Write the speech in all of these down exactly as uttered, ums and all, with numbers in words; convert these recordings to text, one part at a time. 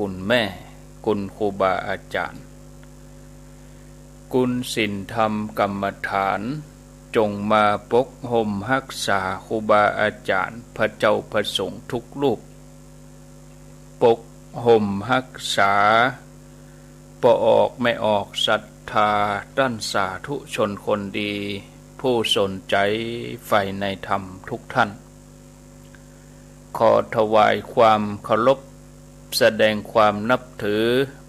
คุณแม่ คุณครูบาอาจ๋ารย์ กุณศีลธรรมกรรมฐาน จงมาปกห่มฮักษาครูบาอาจ๋ารย์ พระเจ้าพระสงฆ์ทุกรูป ปกห่มฮักษาป้อออกแม่ออกศรัทธา ต้านสาธุชนคนดี ผู้สนใจ๋ใฝ่ในธรรมทุกท่าน ขอถวายความเคารพ แสดงความนับถือ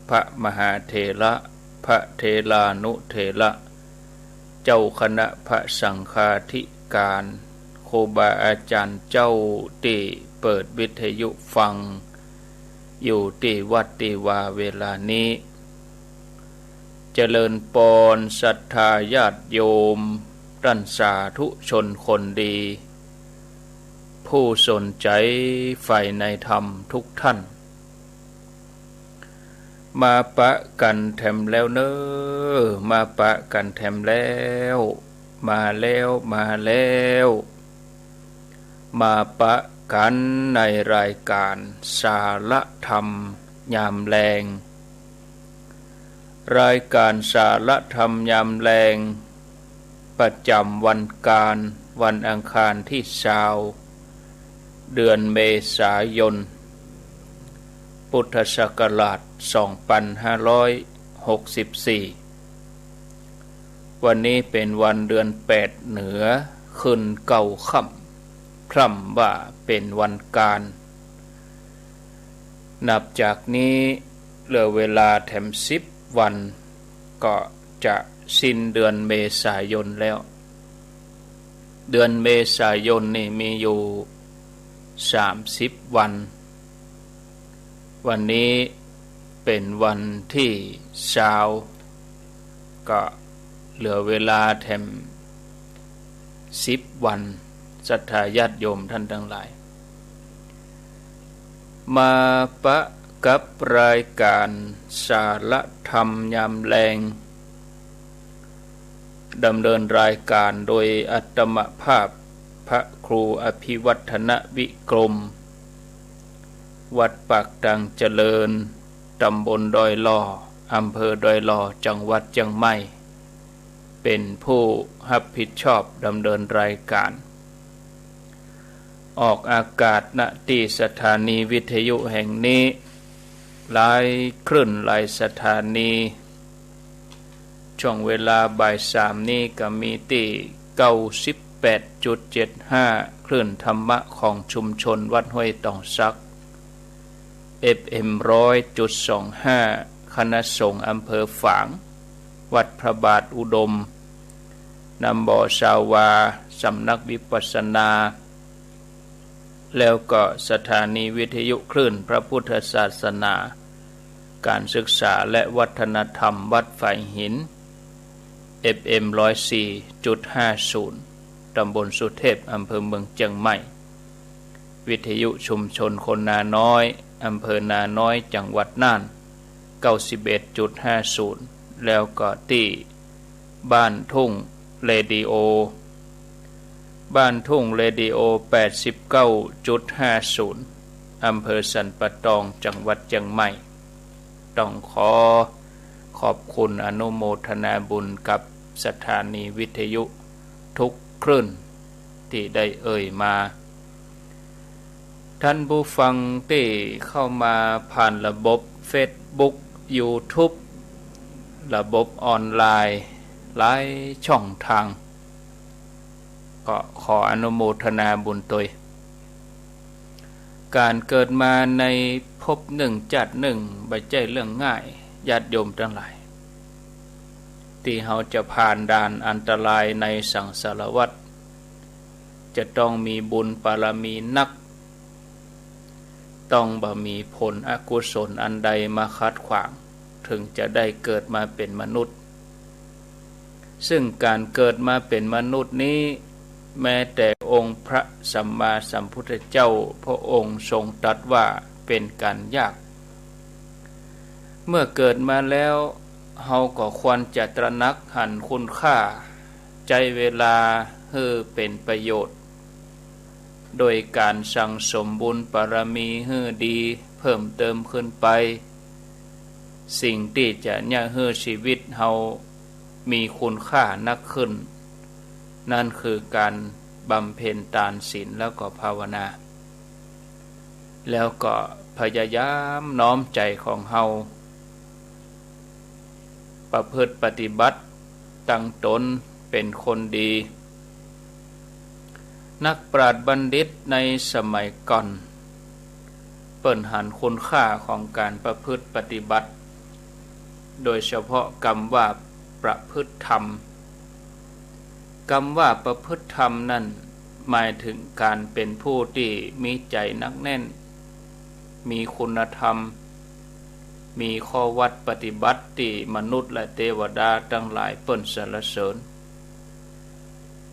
พระมหาเถระ พระเถรานุเถระ เจ้าคณะพระสังฆาธิการ ครูบาอาจ๋ารย์เจ้าตี้เปิดวิทยุฟัง อยู่ตี้วัดตี้วาเวลานี้ เจริญปอนศรัทธาญาติโยม ต้านสาธุชนคนดี ผู้สนใจ๋ใฝ่ในธรรมทุกท่าน มาปะกั๋นแถมแล้วเน่อ มาปะกั๋นแถมแล้ว มาแล้ว มาแล้ว มาปะกั๋นในรายก๋านสาระธรรมยามแลง รายก๋านสาระธรรมยามแลง ประจ๋ำวันก๋าน วันอังคารตี้ซาว เดือนเมษายน พุทธศักราช สองปันห้าร้อยหกสิบสี่ วันนี้เป๋นวันเดือนแปดเหนือ ขึ้นเก้าค่ำ พร่ำว่าเป๋นวันก๋าน นับจากนี้เหลือเวลาแถมสิบวัน ก็จะสิ้นเดือนเมษายนแล้ว เดือนเมษายนนี่มีอยู่สามสิบวัน วันนี้เป๋นวันตี้ซาว ก็เหลือเวลาแถมสิบวัน ศรัทธาญาติโยมท่านตังหลาย มาปะกับรายก๋านสาระธรรมยามแลง ดำเนินรายก๋านโดยอาตมาภาพ พระครูอภิวัฒนวิกรม วัดปากตังเจริญ ต๋ำบลดอยหล่อ อำเภอดอยหล่อ จังหวัดเจียงใหม่ เป๋นผู้ฮับผิดชอบดำเนินรายก๋าน ออกอากาศ ณ ตี้สถานีวิทยุแห่งนี้ หลายคลื่นหลายสถานี ช่วงเวลาบ่ายสามนี้ก็มีตี้ เก้าสิบแปดจุดเจ็ดห้า คลื่นธรรมะของชุมชนวัดห้วยตองสัก เอฟเอ็ม ร้อยจุดสองห้า คณะสงฆ์อำเภอฝาง วัดพระบาทอุดม นำบ่อซาวา สำนักวิปัสสนา แล้วก็สถานีวิทยุคลื่นพระพุทธศาสนา การศึกษาและวัฒนธรรมวัดฝายหิน เอฟเอ็ม ร้อยสี่จุดห้าศูนย์ ต๋ำบลสุเทพ อำเภอเมืองเจียงใหม่ วิทยุชุมชนคนนาน้อย อำเภอนาน้อย จังหวัดน่าน เก้าสิบเอ็ดจุดห้าศูนย์ แล้วก็ตี้บ้านทุ่งเรดิโอ บ้านทุ่งเรดิโอ แปดสิบเก้าจุดห้าศูนย์ อำเภอสันป่าตอง จังหวัดเจียงใหม่ ต้องขอขอบคุณอนุโมทนาบุญกับสถานีวิทยุทุกคลื่นตี้ได้เอ่ยมา ท่านผู้ฟังตี้เข้ามาผ่านระบบเฟซบุ๊ก ยูทูบ ระบบออนไลน์ หลายช่องทาง ก็ขออนุโมทนาบุญตวย ก๋านเกิดมาในภพหนึ่งจาติหนึ่ง บ่ใจ้เรื่องง่าย ญาติโยมตังหลาย ตี้เฮาจะผ่านด่านอันตรายในสังสารวัฏ จะต้องมีบุญบารมีนัก ต้องบ่มีผลอกุศลอันใดมาขัดขวาง เถิงจะได้เกิดมาเป๋นมนุษย์ ซึ่งก๋านเกิดมาเป๋นมนุษย์นี้ แม้แต่องค์พระสัมมาสัมพุทธเจ้าพระองค์ทรงตรัสว่าเป๋นก๋านยาก เมื่อเกิดมาแล้ว เฮาก็ควรจะตระหนักหันคุณค่า ใจ๊เวลาหื้อเป๋นประโยชน์ โดยก๋านสั่งสมบุญบารมีหื้อดี ภ พิ่มเติมขึ้นไป สิ่งตี้จะเยียะหื้อชีวิตเฮามีคุณค่านักขึ้น นั้นคือก๋านบำเพ็ญตานศีลแล้วก็ภาวนา แล้วก็พยายามน้อมใจ๋ของเฮา ประพฤติปฏิบัติตั้งตนเป๋นคนดี นักปราชญ์บัณฑิตในสมัยก่อน เปิ้นหันคุณค่าของก๋านประพฤติปฏิบัติ โดยเฉพาะกำว่าประพฤติธรรม กำว่าประพฤติธรรมนั้นหมายเถิงก๋านเป๋นผู้ตี้มีใจ๋หนักแน่น มีคุณธรรม มีข้อวัดปฏิบัติตี้มนุษย์และเตวดาตังหลายเปิ้นสรรเสริญ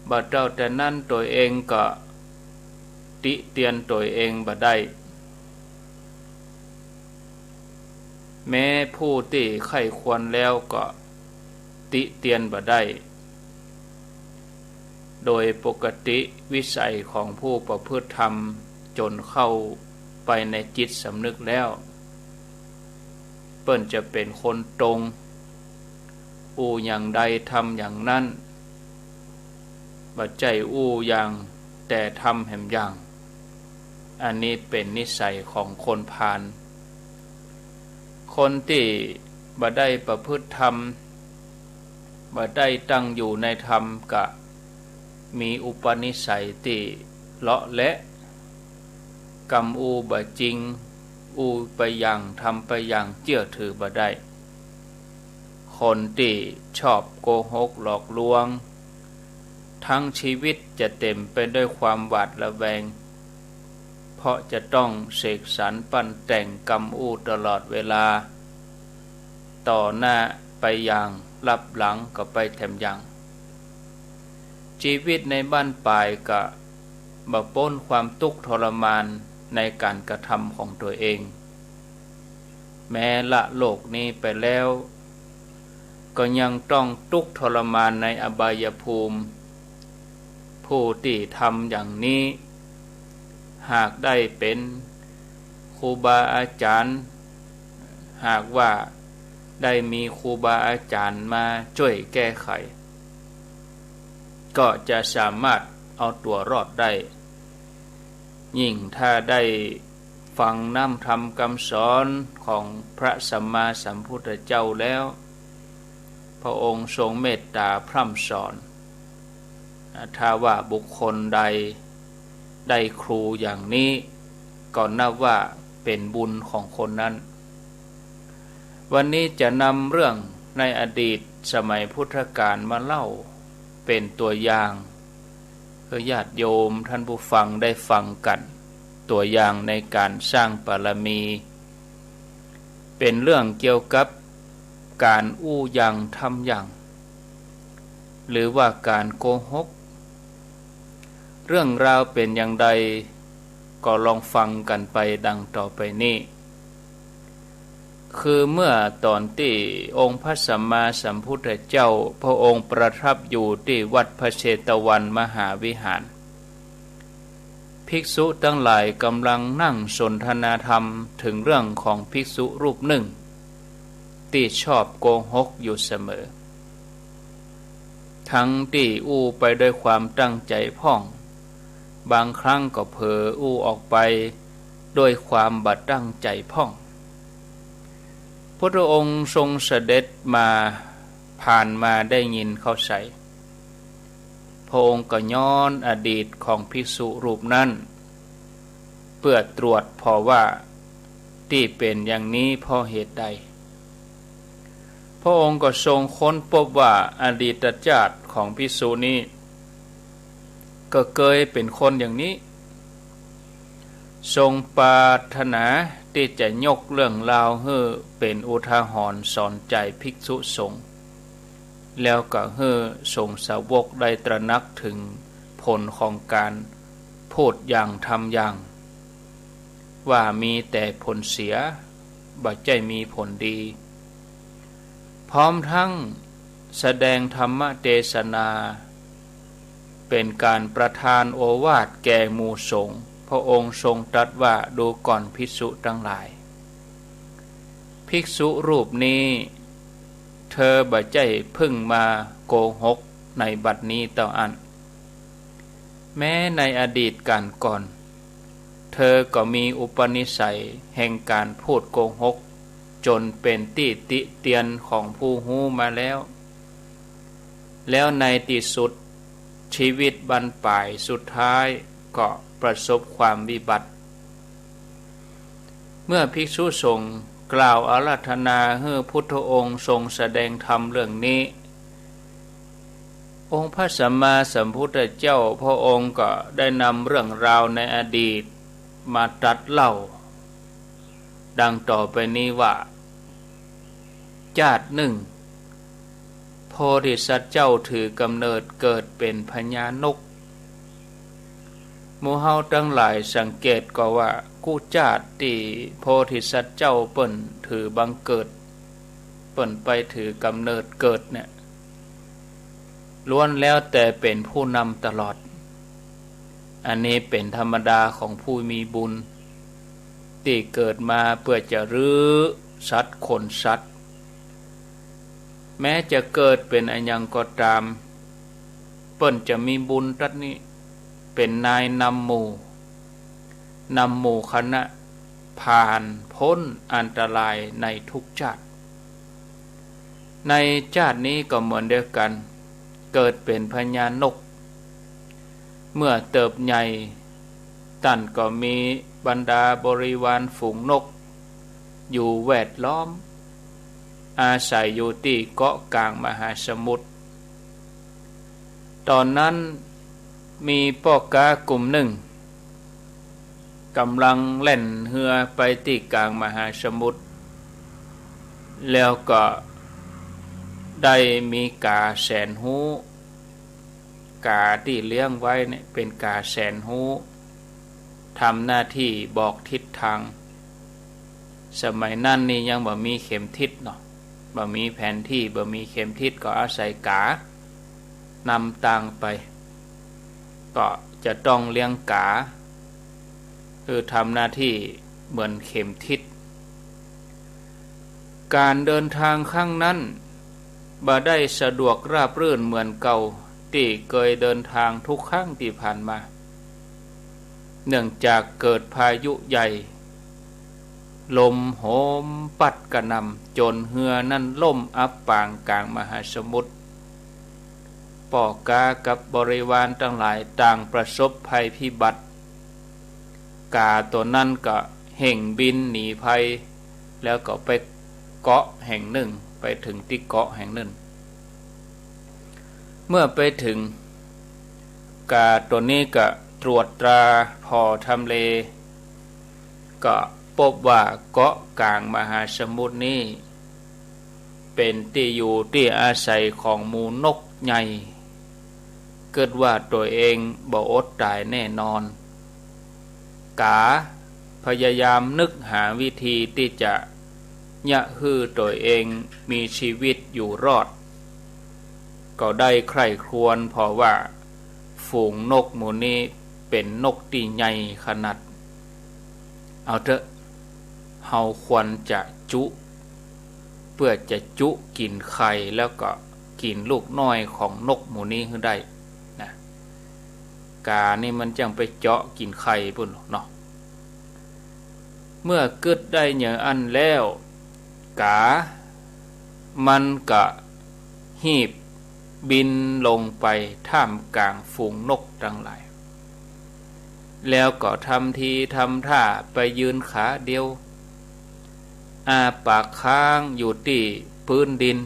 บ่เต้าแต่นั้นตวยเองก็ติเตียนตวยเองบ่ได้ แม้ผู้ตี้ใค่ควรแล้วก็ติเตียนบ่ได้ โดยปกติวิสัยของผู้ประพฤติธรรมจ๋นเข้าไปในจิตสำนึกแล้ว เปิ้นจะเป๋นคนตรง อู้อย่างใดทำอย่างนั้น บ่ใจ้อู้อย่างแต่ทำแหมอย่าง อันนี้เป๋นนิสัยของคนพาล คนตี้บ่ได้ประพฤติธรรม บ่ได้ตั้งอยู่ในธรรมก็มีอุปนิสัยตี้เลาะแหละ กำอู้บ่จริง อู้ไปอย่าง ทำไปอย่าง เจื้อถือบ่ได้ คนตี้ชอบโกหกหลอกลวง ทั้งชีวิตจะเต๋มไปด้วยความหวาดระแวง เพราะจะต้องเสกสรรปั้นแต่งกำอู้ตลอดเวลา ต่อหน้าไปอย่าง ลับหลังก็ไปแถมอย่าง ชีวิตในบั้นปลายก็บ่ป๊นความตุ๊กข์ทรมานในก๋านกระทำของตวยเอง แม้ละโลกนี้ไปแล้ว ก็ยังต้องตุ๊กข์ทรมานในอบายภูมิ ผู้ตี้ทำอย่างนี้ หากได้เป๋นครูบาอาจ๋ารย์ หากว่าได้มีครูบาอาจ๋ารย์มาจ้วยแก้ไข ก็จะสามารถเอาตั๋วรอดได้ ยิ่งถ้าได้ฟังน้ำธรรมกำสอนของพระสัมมาสัมพุทธเจ้าแล้ว พระองค์ทรงเมตต๋าพร่ำสอน ถ้าว่าบุคคลใดได้ครูอย่างนี้ ก็นับว่าเป๋นบุญของคนนั้น วันนี้จะนำเรื่องในอดีตสมัยพุทธกาลมาเล่าเป๋นตั๋วอย่าง หื้อญาติโยมท่านผู้ฟังได้ฟังกั๋น ตั๋วอย่างในก๋านสร้างบารมี เป๋นเรื่องเกี่ยวกับก๋านอู้อย่างทำอย่าง หรือว่าก๋านโกหก เรื่องราวเป๋นอย่างใด ก็ลองฟังกั๋นไปดังต่อไปนี้ คือเมื่อต๋อนตี้องค์พระสัมมาสัมพุทธเจ้า พระองค์ประทับอยู่ตี้วัดพระเชตวันมหาวิหาร ภิกษุตังหลายก่ำลังนั่งสนทนาธรรมเถิงเรื่องของภิกษุรูปนึ่ง ตี้ชอบโกหกอยู่เสมอ ทั้งตี้อู้ไปด้วยความตั้งใจ๋พ่อง บางครั้งก็เผลออู้ออกไปด้วยความบ่ตั้งใจ๋พ่อง พุทธองค์ทรงเสด็จมา ผ่านมาได้ยินเข้าใส พระองค์ก็ย้อนอดีตของภิกษุรูปนั้น เปื้อตรวจผ่อว่าตี้เป๋นอย่างนี้เพราะเหตุใด พระองค์ก็ทรงค้นพบว่าอดีตชาติของภิกษุนี้ ก็เกยเป๋นคนอย่างนี้ ทรงปรารถนาตี้จะยกเรื่องราวหื้อเป๋นอุทาหรณ์สอนใจ๋ภิกษุสงฆ์ แล้วก็หื้อสงฆ์สาวกได้ตระหนักเถิงผลของก๋านพูดอย่างทำอย่าง ว่ามีแต่ผลเสีย บ่ใจ้มีผลดี พร้อมทั้งแสดงธรรมเตสนา เป๋นก๋านประทานโอวาทแก่หมู่สงฆ์ พระองค์ทรงตรัสว่า ดูก่อนภิกษุตังหลาย ภิกษุรูปนี้ เธอบ่ใจ้เพิ่งมาโกหกในบัดนี้เต้าอั้น แม้ในอดีตกาลก่อน เธอก็มีอุปนิสัยแห่งการพูดโกหก จ๋นเป๋นตี้ติเตียนของผู้ฮู้มาแล้ว แล้วในตี้สุด ชีวิตบั้นป๋ายสุดท้ายก็ประสบความวิบัติ เมื่อภิกษุสงฆ์กล่าวอาราธนาหื้อพุทธองค์ทรงแสดงธรรมเรื่องนี้ องค์พระสัมมาสัมพุทธเจ้าพระองค์ก็ได้นำเรื่องราวในอดีตมาตรัสเล่า ดังต่อไปนี้ว่า จาติหนึ่ง โพธิสัตว์เจ้าถือกำเนิดเกิดเป๋นพญานก หมู่เฮาตังหลายสังเกตก็ว่า กู้จาติตี้โพธิสัตว์เจ้าเปิ้นถือบังเกิด เปิ้นไปถือกำเนิดเกิดเนี่ย ล้วนแล้วแต่เป๋นผู้นำตลอด อันนี้เป๋นธรรมดาของผู้มีบุญ ตี้เกิดมาเปื้อจะรื้อสัตว์ข่นสัตว์ แม้จะเกิดเป๋นอะหยังก็ต๋าม เปิ้นจะมีบุญตั๊ดนี้ เป๋นนายนำหมู่ นำหมู่คณะผ่านป๊นอันตรายในทุกจาติ ในจาตินี้ก็เหมือนเดียวกั๋น เกิดเป๋นพญานก เมื่อเติบใหญ่ ต้านก็มีบรรดาบริวารฝูงนก อยู่แวดล้อม อาศัยอยู่ตี้เกาะก๋างมหาสมุทร ต๋อนนั้นมีป้อก๊ากลุ่มนึ่ง ก่ำลังแล่นเฮือไปตี้ก๋างมหาสมุทร แล้วก็ได้มีก๋าแสนฮู้ ก๋าตี้เลี้ยงไว้เนี่ยเป๋นก๋าแสนฮู้ ทำหน้าตี้บอกทิศตาง สมัยนั้นนี่ยังบ่มีเข็มทิศเนาะ บ่มีแผนที่ บ่มีเข็มทิศ ก็อาศัยก๋านำตางไป ก็จะต้องเลี้ยงก๋า คือทำหน้าตี้เหมือนเข็มทิศ ก๋านเดินตางครั้งนั้น บ่ได้สะดวกราบรื่นเหมือนเก่าตี้เกยเดินตางทุกครั้งตี้ผ่านมา เนื่องจากเกิดพายุใหญ่ ลมโหมปั๊ดกระหน่ำจ๋นเฮือนั้นล่มอับปางก๋างมหาสมุทร ป้อก๊ากับบริวารตังหลายต่างประสบภัยพิบัติ ก๋าตั๋วนั้นก็เฮ่งบินหนีภัย แล้วก็ไปเกาะแห่งนึ่ง ไปเถิงตี้เกาะแห่งนึ่ง เมื่อไปเถิง ก๋าตั๋วนี้ก็ตรวจตราผ่อทำเล ก็ปบว่าเกาะก๋างมหาสมุทรนี้ เป๋นตี้อยู่ตี้อาศัยของหมู่นกใหญ่ กึ๊ดว่าตั๋วเองบ่อดต๋ายแน่นอน ก๋าพยายามนึกหาวิธีตี้จะเยียะหื้อตั๋วเองมีชีวิตอยู่รอด ก็ได้ใคร่ครวญผ่อว่า ฝูงนกหมู่นี้เป๋นนกตี้ใหญ่ขนาด เอาเต๊อะ เฮาควรจะจุ เปื้อจะจุกิ๋นไข่แล้วก็กิ๋นลูกน้อยของนกหมู่นี้หื้อได้นะ ก๋านี่มันจั้งไปเจาะกิ๋นไข่ปู้นเนาะ เมื่อกึ๊ดได้อย่างอั้นแล้ว ก๋ามันก็ฮีบบินลงไปท่ามก๋างฝูงนกตังหลาย แล้วก็ทำทีทำท่าไปยืนขาเดียว อ้าปากค้างอยู่ตี้ปื๊นดิน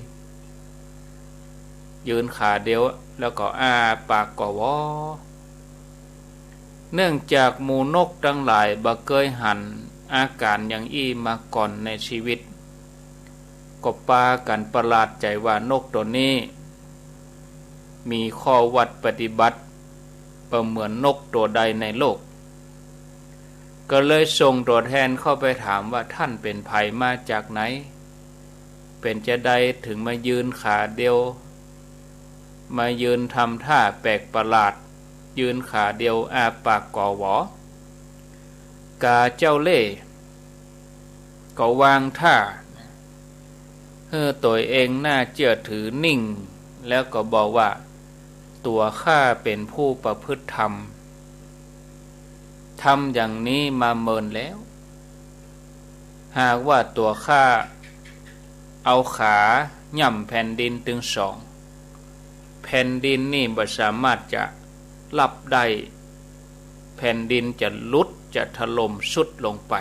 ยืนขาเดียว แล้วก็อ้าปากก่อวอ เนื่องจากหมู่นกตังหลายบ่เกยหันอาก๋านอย่างอี้มาก่อนในชีวิต ก็ปากั๋นประหลาดใจ๋ว่านกตั๋วนี้ มีข้อวัดปฏิบัติบ่เหมือนนกตั๋วใดในโลก ก็เลยส่งตั๋วแทนเข้าไปถามว่า ท่านเป๋นใผมาจากไหน เป๋นจาใดเถิงมายืนขาเดียว มายืนทำท่าแปลกประหลาด ยืนขาเดียวอ้าปากก่อวอ ก๋าเจ้าเล่ห์ก็วางท่า หื้อตั๋วเองน่าเจื้อถือนิ่ง แล้วก็บอกว่า ตั๋วข้าเป๋นผู้ประพฤติธรรม ทำอย่างนี้มาเมินแล้ว หากว่าตั๋วข้าเอาขาย่ำแผ่นดินตึงสอง แผ่นดินนี่บ่สามารถจะฮับได้ แผ่นดินจะหลุด จะถล่มทรุดลงไป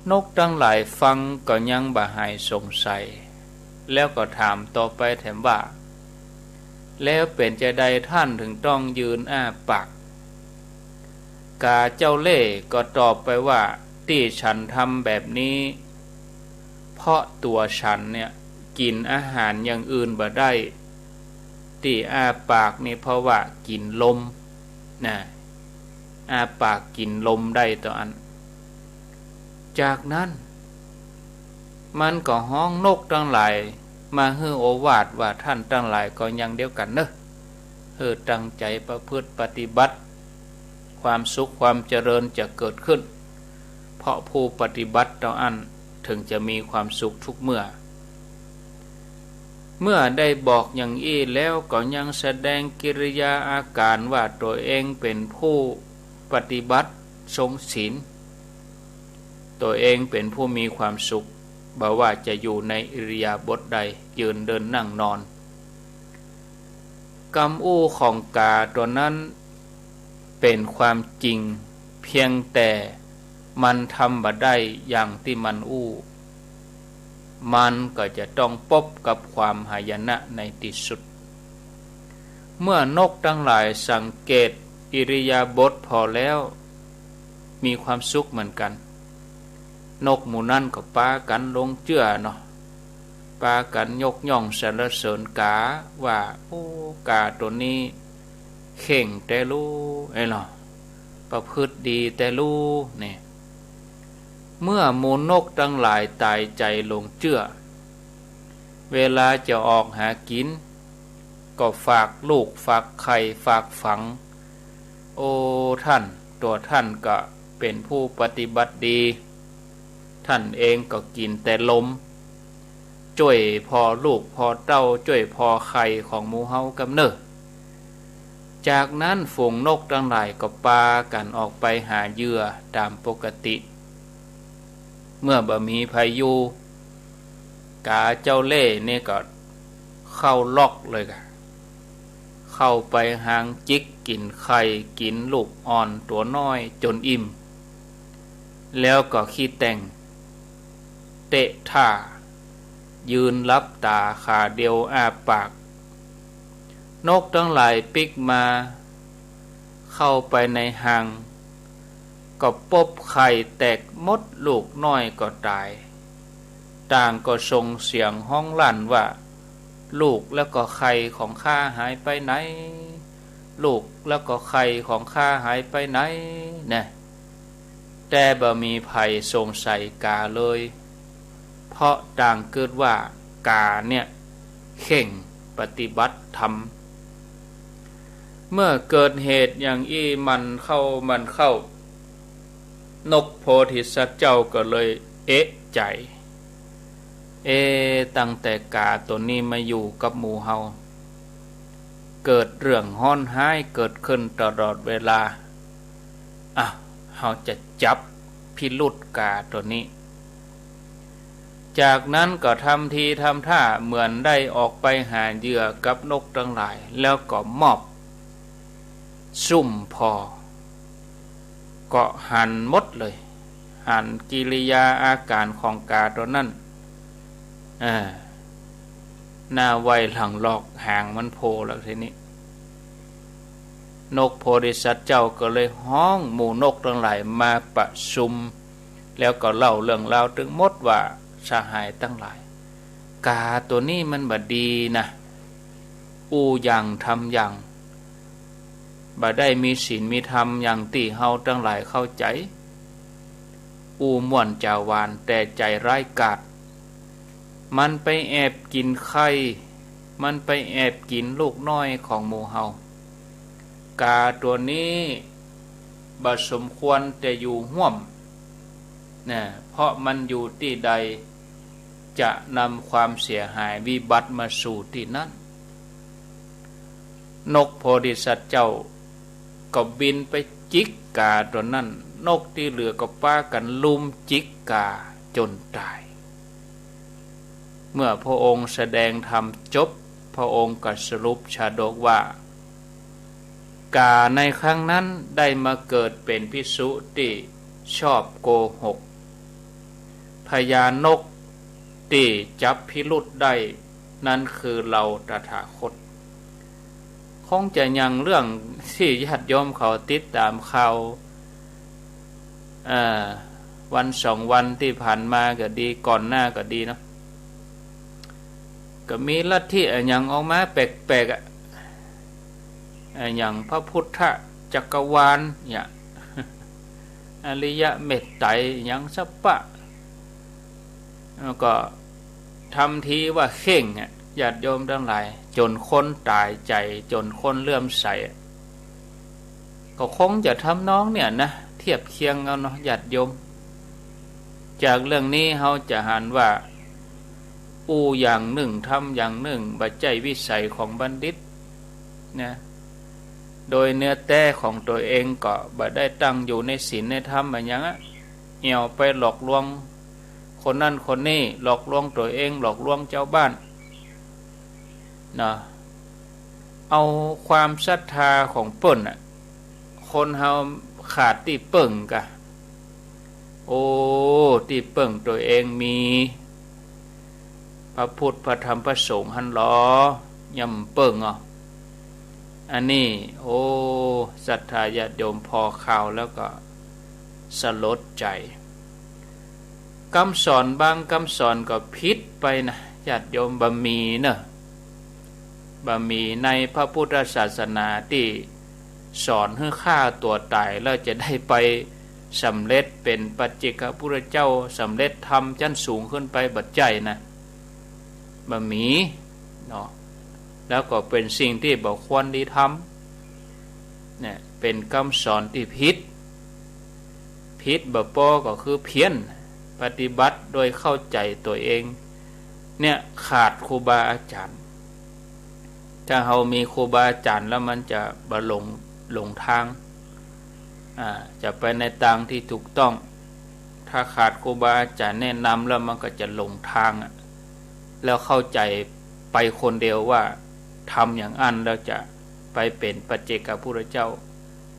นกตังหลายฟังก็ยังบ่หายสงสัย แล้วก็ถามต่อไปแถมว่า แล้วเป๋นจาใดต้านถึงต้องยืนอ้าปาก กาเจ้าเล่ห์ก็ตอบไปว่า ตี้ฉันทำแบบนี้ เพราะตั๋วฉันเนี่ยกิ๋นอาหารอย่างอื่นบ่ได้ ตี้อ้าปากนี่เพราะว่ากิ๋นลม นะ อ้าปากกิ๋นลมได้เต้าอั้น จากนั้น มันก็ฮ้องนกตังหลายมาหื้อโอวาทว่า ต้านตังหลายก็อย่างเดียวกั๋นเน่อ หื้อตั้งใจ๋ประพฤติปฏิบัติ ความสุขความเจริญจะเกิดขึ้น เพราะผู้ปฏิบัติเต้าอั้นถึงจะมีความสุขทุกเมื่อ เมื่อได้บอกอย่างอี้แล้วก็ยังแสดงกิริยาอาก๋านว่าตั๋วเองเป๋นผู้ปฏิบัติทรงศีล ตั๋วเองเป๋นผู้มีความสุข บ่ว่าจะอยู่ในอิริยาบถใด ยืนเดินนั่งนอน กำอู้ของกาตั๋วนั้นเป๋นความจริง เพียงแต่มันทำบ่ได้อย่างตี้มันอู้ มันก็จะต้องปบกับความหายนะในตี้สุด เมื่อนกตังหลายสังเกตอิริยาบถผ่อแล้ว มีความสุขเหมือนกั๋น นกหมู่นั้นก็ปากั๋นหลงเจื้อเนาะ ปากั๋นยกย่องสรรเสริญกาว่า โอ้ กาตั๋วนี้เข่งแต๊ลู่ เอ้ยเหรอ ประพฤติดีแต๊ลู่ เนี่ย เมื่อหมู่นกตังหลายต๋ายใจ๋หลงเจื้อ เวลาจะออกหากิ๋น ก็ฝากลูก ฝากไข่ ฝากฝัง โอ้ ต้าน ตั๋วต้านก็เป๋นผู้ปฏิบัติดี ต้านเองก็กิ๋นแต่ลม จ้วยผ่อลูกผ่อเต้า จ้วยผ่อไข่ของหมู่เฮากำเน่อ จากนั้นฝูงนกตังหลายก็ปากั๋นออกไปหาเหยื่อต๋ามปกติ เมื่อบ่มีใผอยู่ กาเจ้าเล่ห์นี่ก็เข้าล็อกเลยก่ะ เข้าไปหางจิกกิ๋นไข่ กิ๋นลูกอ่อนตั๋วน้อยจ๋นอิ่ม แล้วก็ขี้แต๊ง เต๊ะท่า ยืนหลับต๋าขาเดียวอ้าปาก นกตังหลายปิ๊กมา เข้าไปในฮาง ก็ปบไข่แตกหมด ลูกน้อยก็ต๋าย ต่างก็ส่งเสียงฮ้องลั่นว่า ลูกแล้วก็ไข่ของข้าหายไปไหน ลูกแล้วก็ไข่ของข้าหายไปไหน นะ แต่บ่มีใผสงสัยกาเลย เพราะต่างกึ๊ดว่ากาเนี่ยเข่งปฏิบัติธรรม เมื่อเกิดเหตุอย่างอี้มันเข้ามันเข้า นกโพธิสัตว์เจ้าก็เลยเอะใจ๋ เอ๊ะ ตั้งแต่กาตั๋วนี้มาอยู่กับหมู่เฮา เกิดเรื่องฮ้อนฮ้ายเกิดขึ้นตลอดเวลา อ่ะ เฮาจะจับพิรุธกาตั๋วนี้ จากนั้นก็ทำทีทำท่าเหมือนได้ออกไปหาเหยื่อกับนกตังหลาย แล้วก็มอบซุ่มผ่อ ก็หันหมดเลย หันกิริยาอาก๋านของกาตั๋วนั้น อ่า หน้าไวหลังหลอก หางมันโผล่แล้วทีนี้ นกโพธิสัตว์เจ้าก็เลยฮ้องหมู่นกตังหลายมาประชุม แล้วก็เล่าเรื่องราวตึงหมดว่า สหายตังหลาย กาตั๋วนี้มันบ่ดีนะ อู้อย่างทำอย่าง บ่ได้มีศีลมีธรรมอย่างตี้เฮาตังหลายเข้าใจ๋ อู้ม่วนจ๋าหวานแต่ใจ๋ร้ายกาจ มันไปแอบกิ๋นไข่ มันไปแอบกิ๋นลูกน้อยของหมู่เฮา กาตั๋วนี้บ่สมควรแต่อยู่ฮ่วม นะ เพราะมันอยู่ตี้ใด จะนำความเสียหายวิบัติมาสู่ตี้นั้น นกโพธิสัตว์เจ้าก็บินไปจิกกาตั๋วนั้น นกตี้เหลือก็ปากั๋นรุมจิกกาจ๋นต๋าย เมื่อพระองค์แสดงธรรมจบ พระองค์ก็สรุปชาดกว่า กาในครั้งนั้นได้มาเกิดเป๋นภิกษุตี้ชอบโกหก พญานกตี้จับพิรุธได้นั้นคือเฮาตถาคต คงจะยังเรื่องตี้ญาติโยมเขาติดต๋ามข่าว เอ่อ วันสองวันตี้ผ่านมาก็ดี ก่อนหน้าก็ดีเนาะ ก็มีลัทธิอะหยังออกมาแปลกๆ อะ อะหยังพระพุทธจักรวาลเนี่ย อริยเมตไตรหยังสัปปะ แล้วก็ทำทีว่าเข่งอะ ญาติโยมตังหลาย จ๋นคนต๋ายใจ๋ จ๋นคนเลื่อมใสอะ ก็คงจะทำนองเนี่ยนะ เทียบเคียงเอาเนาะ ญาติโยม จากเรื่องนี้เฮาจะหันว่า อู้อย่างนึ่ง ทำอย่างนึ่ง บ่ใจ้วิสัยของบัณฑิตนะ โดยเนื้อแต๊ของตั๋วเองก็บ่ได้ตั้งอยู่ในศีลในธรรมอะหยังอะ เอี่ยวไปหลอกลวงคนนั้นคนนี้ หลอกลวงตั๋วเอง หลอกลวงจาวบ้าน เนาะ เอาความศรัทธาของเปิ้นน่ะ คนเฮาขาดตี้เปิ้งกา โอ้ ตี้เปิ้งตั๋วเองมีพระพุทธ พระธรรม พระสงฆ์หั้นลอ ย่ำเปิ้งอ่ะ อันนี้ โอ้ ศรัทธาญาติโยมพอข่าวแล้วก็สลดใจ๋ กำสอนบางกำสอนก็ผิดไปนะ ญาติโยม บ่มีเนอะ บ่มีในพระพุทธศาสนาตี้สอนหื้อฆ่าตั๋วต๋ายแล้วจะได้ไปสำเร็จเป๋นปัจเจกพุทธเจ้า สำเร็จธรรมชั้นสูงขึ้นไป บ่ใจ้นะ บ่มีเนาะ แล้วก็เป๋นสิ่งตี้บ่ควรดีทำ เนี่ย เป๋นกำสอนตี้ผิด ผิดบ่ปอก็คือเพี้ยน ปฏิบัติโดยเข้าใจ๋ตั๋วเอง เนี่ย ขาดครูบาอาจ๋ารย์ ถ้าเฮามีครูบาอาจ๋ารย์แล้วมันจะบ่หลง หลงตาง อ่า จะไปในตางตี้ถูกต้อง ถ้าขาดครูบาอาจ๋ารย์แนะนำแล้วมันก็จะหลงตางอะ แล้วเข้าใจ๋ไปคนเดียวว่าทำอย่างอั้นแล้วจะไปเป๋นปัจเจกพุทธเจ้า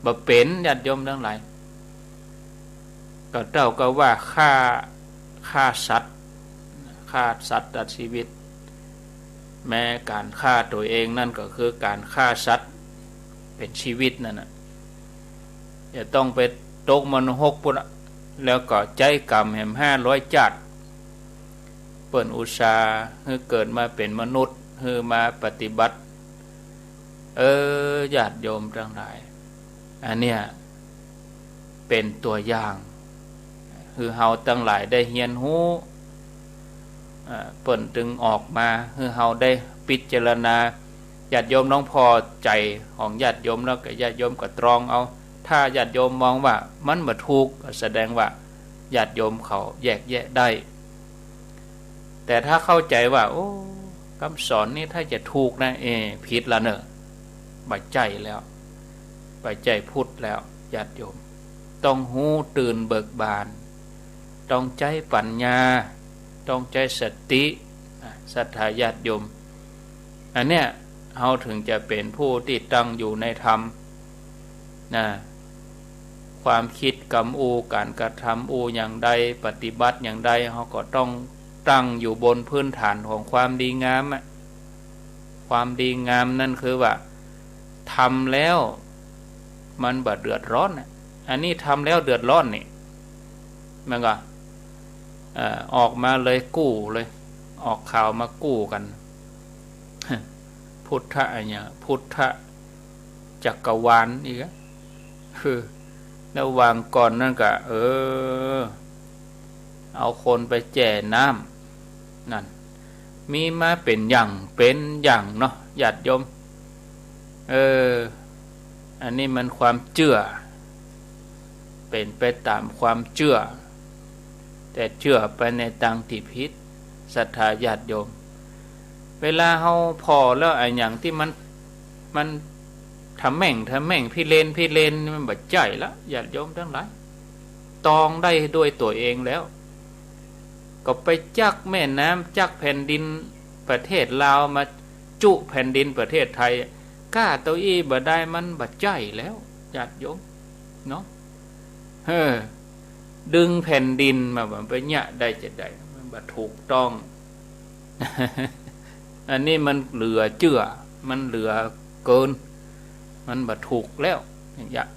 บ่เป๋น ญาติโยมตังหลาย ก็เต้ากับว่าฆ่า ฆ่าสัตว์ ฆ่าสัตว์ตัดชีวิต แม้ก๋านฆ่าตั๋วเองนั่นก็คือก๋านฆ่าสัตว์เป๋นชีวิตนั่นน่ะ จะต้องไปตกมรณะหกปุ้นอะ แล้วก็ใจ๊กรรมแหมห้าร้อยจาติ เปิ้นอุตส่าห์หื้อเกิดมาเป๋นมนุษย์ หื้อมาปฏิบัติ เออ ญาติโยมตังหลาย อันเนี้ยเป๋นตั๋วอย่าง หื้อเฮาตังหลายได้เฮียนฮู้ เอ่อ เปิ้นตึงออกมา หื้อเฮาได้พิจารณา ญาติโยมลองผ่อใจ๋ของญาติโยม แล้วก็ญาติโยมก็ตรองเอา ถ้าญาติโยมมองว่ามันบ่ถูก ก็แสดงว่าญาติโยมเขาแยกแยะได้ แต่ถ้าเข้าใจ๋ว่า โอ้ กำสอนนี้ถ้าจะถูกนะ เอ ผิดละเนอะ บ่ใจ้แล้ว บ่ใจ้พุทธแล้ว ญาติโยม ต้องฮู้ตื่นเบิกบาน ต้องใจ๊ปั๋ญญา ต้องใจ๊สติ นะ ศรัทธาญาติโยม อันเนี้ย เฮาถึงจะเป๋นผู้ตี้ตั้งอยู่ในธรรม นะ ความกึ๊ดกำอู้ ก๋านกระทำอู้อย่างใด ปฏิบัติอย่างใด เฮาก็ต้องตั้งอยู่บนพื้นฐานของความดีงามอะ ความดีงามนั่นคือว่าทำแล้วมันบ่เดือดร้อนน่ะ อันนี้ทำแล้วเดือดร้อนนี่ มันก็ เอ่อ ออกมาเลยกู้เลย ออกข่าวมากู้กั๋น พุทธะอะหยัง พุทธจักรวาลอีกอะ คือ แล้ววางก่อนนั่นก็ เออ เอาคนไปแจ่น้ำ นั่น มีมาเป๋นอย่างเป๋นอย่างเนาะ ญาติโยม เออ อันนี้มันความเจื้อ เป๋นไปต๋ามความเจื้อ แต่เจื้อไปในตางตี้ผิด ศรัทธาญาติโยม เวลาเฮาผ่อแล้วอะหยังตี้มัน มันทะแหม่งทะแหม่งพิเรนทะพิเรน มันบ่ใจ้ละ ญาติโยมตังหลาย ตองได้ด้วยตั๋วเองแล้ว ก็ไปจักแม่น้ำ จักแผ่นดินประเทศลาวมาจุแผ่นดินประเทศไทย ก้าเต้าอี้บ่ได้ มันบ่ใจ้แล้ว ญาติโยมเนาะ เออ ดึงแผ่นดินมา มันไปเยียะได้จาใด มันบ่ถูกต้อง อันนี้มันเหลือเจื้อ มันเหลือเกิน มันบ่ถูกแล้ว อย่างเงี้ย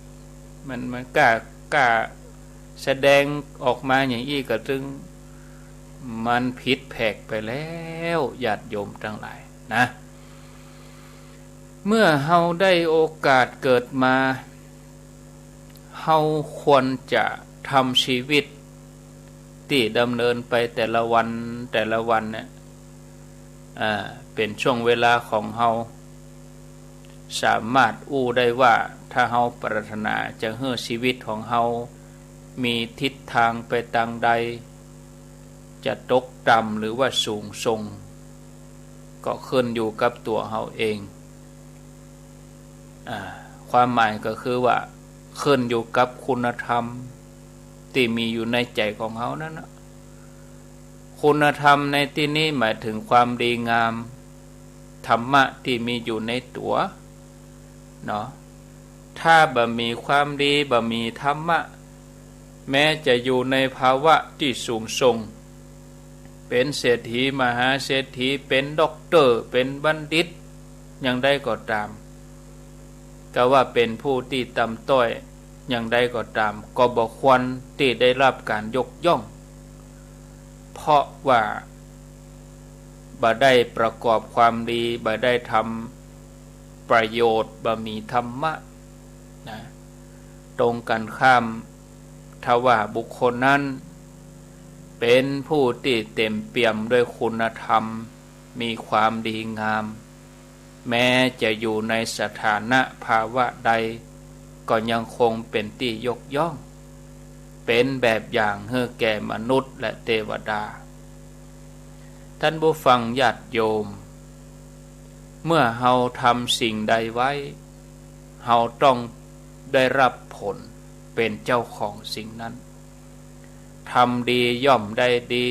มัน มันกล้า กล้าแสดงออกมาอย่างอี้ก็ตึง มันผิดแผกไปแล้ว ญาติโยมตังหลายนะ เมื่อเฮาได้โอกาสเกิดมา เฮาควรจะทำชีวิตตี้ดำเนินไปแต่ละวันแต่ละวันเนี่ย อ่า เป๋นช่วงเวลาของเฮา สามารถอู้ได้ว่า ถ้าเฮาปรารถนาจะหื้อชีวิตของเฮามีทิศทางไปตางใด จะตกต่ำหรือว่าสูงส่ง ก็ขึ้นอยู่กับตั๋วเฮาเอง อ่า ความหมายก็คือว่า ขึ้นอยู่กับคุณธรรมตี้มีอยู่ในใจ๋ของเฮานั้นนะ คุณธรรมในตี้นี้หมายถึงความดีงาม ธรรมะตี้มีอยู่ในตั๋วเนาะ ถ้าบ่มีความดี บ่มีธรรมะ แม้จะอยู่ในภาวะตี้สูงส่ง เป๋นเศรษฐีมหาเศรษฐี เป๋นด็อกเตอร์ เป๋นบัณฑิต อย่างใดก็ต๋าม ก็ว่าเป๋นผู้ตี้ต่ำต้อยอย่างใดก็ต๋าม ก็บ่ควรตี้ได้รับก๋านยกย่อง เพราะว่าบ่ได้ประกอบความดี บ่ได้ทำประโยชน์ บ่มีธรรมะนะ ตรงกันข้าม ถ้าว่าบุคคลนั้นเป๋นผู้ตี้เต๋มเปี่ยมด้วยคุณธรรม มีความดีงาม แม้จะอยู่ในสถานะภาวะใด ก็ยังคงเป๋นตี้ยกย่อง เป๋นแบบอย่างหื้อแก่มนุษย์และเตวดา ท่านผู้ฟังญาติโยม เมื่อเฮาทำสิ่งใดไว้ เฮาต้องได้รับผล เป๋นเจ้าของสิ่งนั้น ทำดีย่อมได้ดี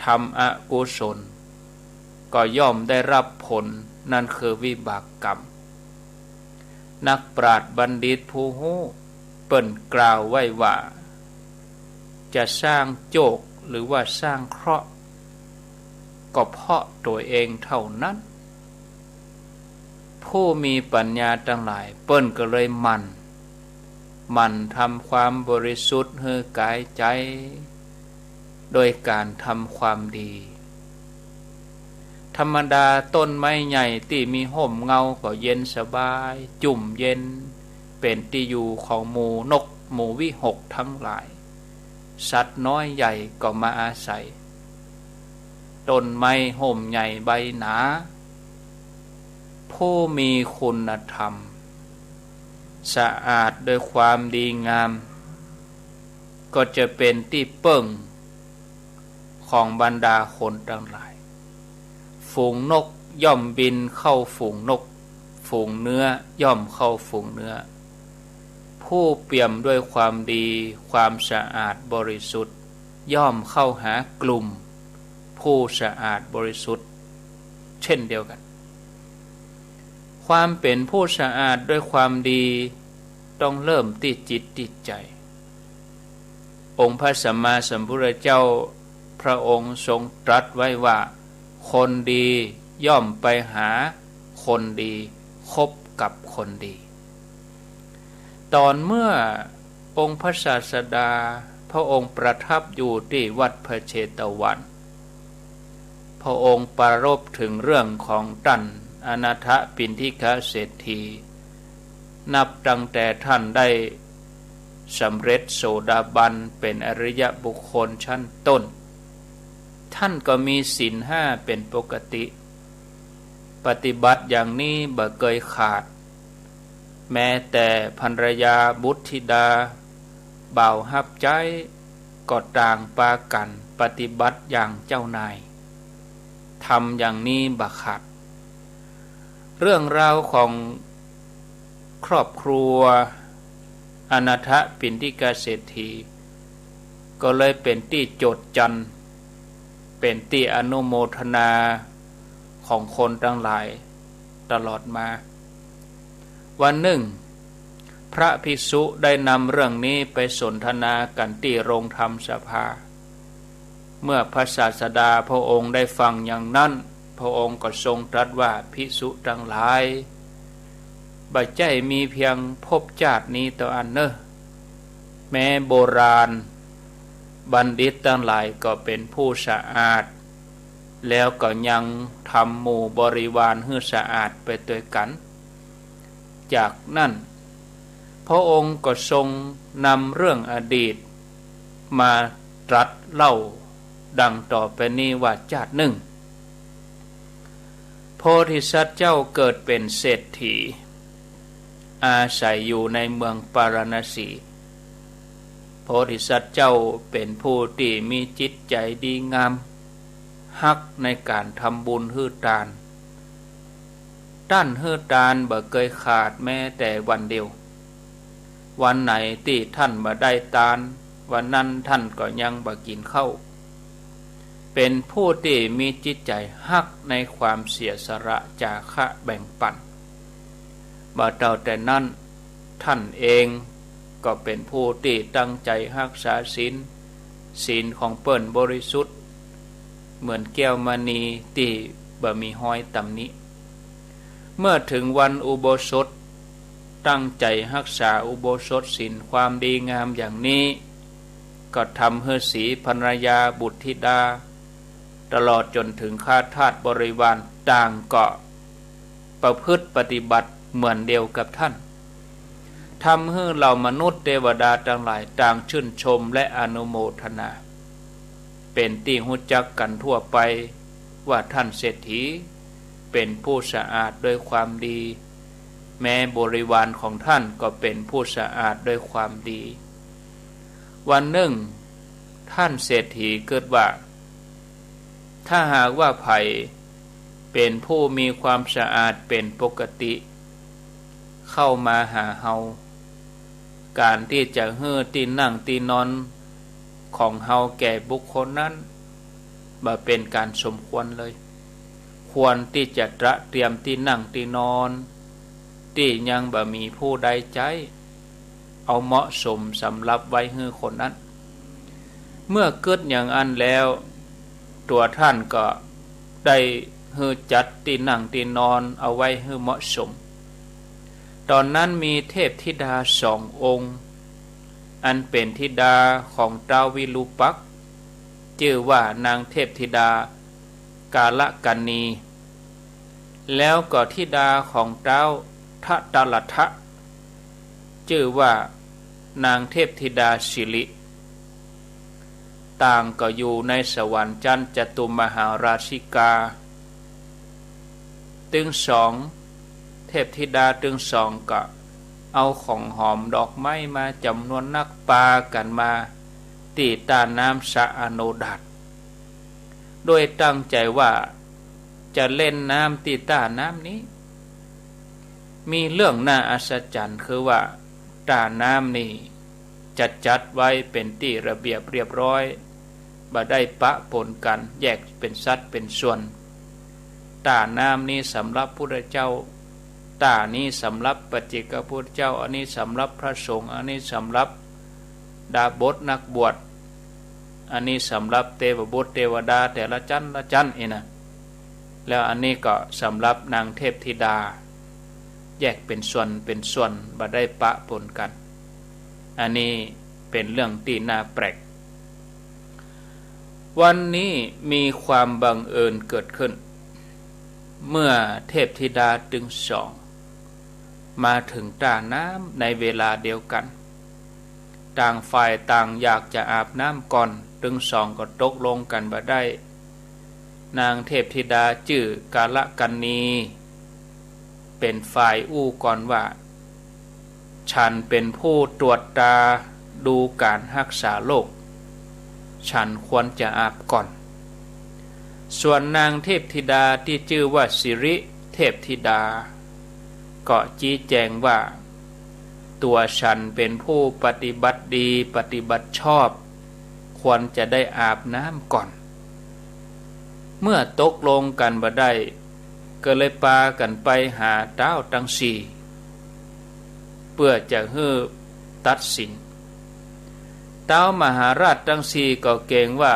ทำอกุศลก็ย่อมได้รับผล นั่นคือวิบากกรรม นักปราชญ์บัณฑิตผู้ฮู้เปิ้นกล่าวไว้ว่า จะสร้างโจคหรือว่าสร้างเคราะห์ ก็เพราะตั๋วเองเต้านั้น ผู้มีปั๋ญญาตังหลายเปิ้นก็เลยหมั่น หมั่นทำความบริสุทธิ์หื้อกายใจ๋ โดยก๋านทำความดี ธรรมดาต้นไม้ใหญ่ตี้มีฮ่มเงาก็เย็นสบาย จุ่มเย็น เป๋นตี้อยู่ของหมู่นกหมู่วิหคตังหลาย สัตว์น้อยใหญ่ก็มาอาศัย ต้นไม้ฮ่มใหญ่ใบหนา ผู้มีคุณธรรม สะอาดด้วยความดีงาม ก็จะเป๋นตี้เปิ้งของบรรดาคนตังหลาย ฝูงนกย่อมบินเข้าฝูงนก ฝูงเนื้อย่อมเข้าฝูงเนื้อ ผู้เปี่ยมด้วยความดี ความสะอาดบริสุทธิ์ ย่อมเข้าหากลุ่มผู้สะอาดบริสุทธิ์ เช่นเดียวกั๋น ความเป๋นผู้สะอาดด้วยความดี ต้องเริ่มตี้จิตตี้ใจ๋ องค์พระสัมมาสัมพุทธเจ้า พระองค์ทรงตรัสไว้ว่า คนดีย่อมไปหาคนดี คบกับคนดี ต๋อนเมื่อองค์พระศาสดา พระองค์ประทับอยู่ตี้วัดพระเชตวัน พระองค์ปรารภเถิงเรื่องของต้านอนาถปิณฑิกเศรษฐี นับตั้งแต่ต้านได้สำเร็จโสดาบันเป๋นอริยบุคคลชั้นต้น ต้านก็มีศีลห้าเป๋นปกติ ปฏิบัติอย่างนี้บ่เกยขาด แม้แต่ภรรยาบุตรธิดา บ่าวฮับใจ๊ ก็ต่างปากั๋นปฏิบัติอย่างเจ้านาย ทำอย่างนี้บ่ขาด เรื่องราวของครอบครัวอนาถปิณฑิกเศรษฐี ก็เลยเป๋นตี้โจษจัน เป๋นตี้อนุโมทนาของคนตังหลายตลอดมา วันนึ่ง พระภิกษุได้นำเรื่องนี้ไปสนทนากั๋นตี้โรงธรรมสภา เมื่อพระศาสดาพระองค์ได้ฟังอย่างนั้น พระองค์ก็ทรงตรัสว่า ภิกษุตังหลาย บ่ใจ้มีเพียงภพจาตินี้เต้าอั้นเน่อ แม้โบราณบัณฑิตตังหลายก็เป๋นผู้สะอาด แล้วก็ยังทำหมู่บริวารหื้อสะอาดไปตวยกั๋น จากนั้น พระองค์ก็ทรงนำเรื่องอดีตมาตรัสเล่าดังต่อไปนี้ว่า จาตินึ่ง โพธิสัตว์เจ้าเกิดเป๋นเศรษฐี อาศัยอยู่ในเมืองปาราณสี โพธิสัตว์เจ้าเป๋นผู้ตี้มีจิตใจ๋ดีงาม ฮักในก๋านทำบุญหื้อตาน ต้านหื้อตานบ่เกยขาดแม้แต่วันเดียว วันไหนตี้ต้านบ่ได้ตาน วันนั้นต้านก็ยังบ่กิ๋นข้าว เป๋นผู้ตี้มีจิตใจ๋ฮักในความเสียสละจาคะแบ่งปั๋น บ่เต้าแต่นั้น ต้านเองก็เป๋นผู้ตี้ตั้งใจ๋ฮักษาศีล ศีลของเปิ้นบริสุทธิ์ เหมือนแก้วมณีตี้บ่มีฮอยตำหนิ เมื่อเถิงวันอุโบสถ ตั้งใจ๋ฮักษาอุโบสถศีลความดีงามอย่างนี้ ก็ทำหื้อสีภรรยาบุตรธิดา ตลอดจ๋นเถิงข้าทาสบริวารต่างก็ประพฤติปฏิบัติเหมือนเดียวกับต้าน ทำหื้อเหล่ามนุษย์เตวดาตังหลายต่างชื่นชมและอนุโมทนา เป๋นตี้ฮู้จักกั๋นทั่วไปว่าต้านเศรษฐีเป๋นผู้สะอาดด้วยความดี แม้บริวารของต้านก็เป๋นผู้สะอาดด้วยความดี วันนึ่ง ต้านเศรษฐีกึ๊ดว่า ถ้าหากว่าใผเป๋นผู้มีความสะอาดเป๋นปกติ เข้ามาหาเฮา ก๋านตี้จะหื้อตี้นั่งตี้นอนของเฮาแก่บุคคลนั้น บ่เป๋นก๋านสมควรเลย ควรตี้จะตระเตรียมตี้นั่งตี้นอน ตี้ยังบ่มีผู้ใดใจ๊ เอาเหมาะสมสำหรับไว้หื้อคนนั้น เมื่อกึ๊ดอย่างอั้นแล้ว ตั๋วต้านก็ได้หื้อจัดตี้นั่งตี้นอนเอาไว้หื้อเหมาะสม ต๋อนนั้นมีเทพธิดาสององค์ อันเป๋นธิดาของต๊าววิรูปักษ์ จื้อว่านางเทพธิดากาลกัณณี แล้วก็ธิดาของต๊าวทะตะลัทธะ จื้อว่านางเทพธิดาสิริ ต่างก็อยู่ในสวรรค์จั๊นจตุมหาราชิกา ตึงสอง เทพธิดาตึงสองก็เอาของหอมดอกไม้มาจ๋ำนวนนัก ปากั๋นมาตี้ต้าน้ำสระอโนดาต โดยตั้งใจ๋ว่าจะเล่นน้ำตี้ต้าน้ำนี้ มีเรื่องน่าอัศจรรย์คือว่า ต้าน้ำนี้จะจัดไว้เป๋นตี้ระเบียบเรียบร้อย บ่ได้ปะปนกั๋น แยกเป๋นสัดเป๋นส่วน ต้าน้ำนี้สำหรับพุทธเจ้า ต้านี้สำหรับปัจเจกพุทธเจ้า อันนี้สำหรับพระสงฆ์ อันนี้สำหรับดาบสนักบวช อันนี้สำหรับเตวบุตรเตวดาแต่ละจั๊นละจั๊นอี้นะ แล้วอันนี้ก็สำหรับนางเทพธิดา แยกเป๋นส่วนเป๋นส่วน บ่ได้ปะปนกั๋น อันนี้เป๋นเรื่องตี้น่าแปลก วันนี้มีความบังเอิญเกิดขึ้น เมื่อเทพธิดาตึงสองมาเถิงต้าน้ำในเวลาเดียวกั๋น ต่างฝ่ายต่างอยากจะอาบน้ำก่อน ตึงสองก็ตกลงกั๋นบ่ได้ นางเทพธิดาจื้อกาลกัณณี เป๋นฝ่ายอู้ก่อนว่า ฉันเป๋นผู้ตรวจตาดูก๋านฮักษาโรค ฉันควรจะอาบก่อน ส่วนนางเทพธิดาตี้จื้อว่าสิริเทพธิดา ก็จี๊แจงว่า ตั๋วฉันเป๋นผู้ปฏิบัติดีปฏิบัติชอบ ควรจะได้อาบน้ำก่อน เมื่อตกลงกั๋นบ่ได้ ก็เลยปากั๋นไปหาต๊าวตังสี่ เปื้อจะหื้อตัดสิน ต๊าวมหาราชตังสี่ก็เกรงว่า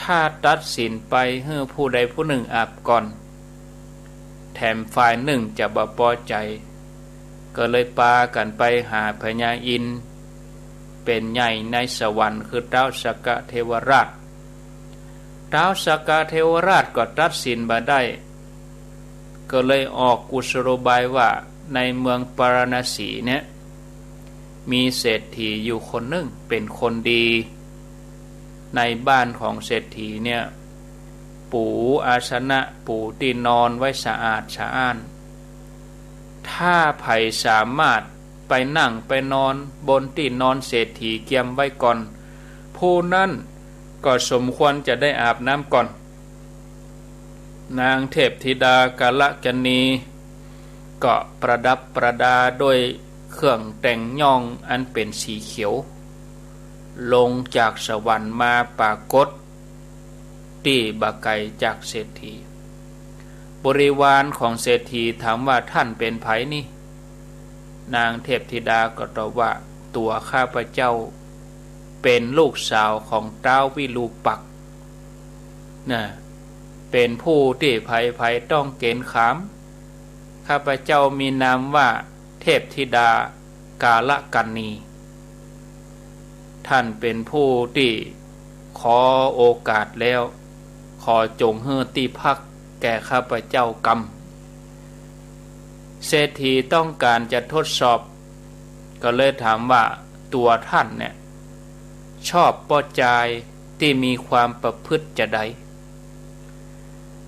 ถ้าตัดสินไปหื้อผู้ใดผู้นึ่งอาบก่อน แถมฝ่ายนึ่งจะบ่ปอใจ๋ ก็เลยปากั๋นไปหาพญาอินทร์ เป๋นใหญ่ในสวรรค์ คือต๊าวสกะเทวราช ต๊าวสกะเทวราชก็ตัดสินบ่ได้ ก็เลยออกกุศโลบายว่า ในเมืองปาราณสีเนี่ย มีเศรษฐีอยู่คนนึ่งเป๋นคนดี ในบ้านของเศรษฐีเนี่ย ปูอาสนะปูตี้นอนไว้สะอาดสะอ้าน ถ้าใผสามารถไปนั่งไปนอนบนตี้นอนเศรษฐีเกียมไว้ก่อน ผู้นั้นก็สมควรจะได้อาบน้ำก่อน นางเทพธิดากาลกิณีก็ประดับประดาด้วยเครื่องแต่งย่องอันเป๋นสีเขียว ลงจากสวรรค์มาปรากฏตี้บ่ไก๋จากเศรษฐี บริวารของเศรษฐีถามว่า ท่านเป๋นใผนี่ นางเทพธิดาก็ตอบว่า ตั๋วข้าพเจ้าเป๋นลูกสาวของต๊าววิรูปักษ์นะ เป๋นผู้ตี้ใผๆต้องเกณฑ์ขาม ข้าพเจ้ามีนามว่าเทพธิดากาลกิณี ท่านเป๋นผู้ตี้ขอโอกาสแล้ว ขอจงหื้อตี้พักแก่ข้าพเจ้ากำ เศรษฐีต้องการจะทดสอบ ก็เลยถามว่า ตั๋วท่านเนี่ย ชอบป้อจายตี้มีความประพฤติจาใด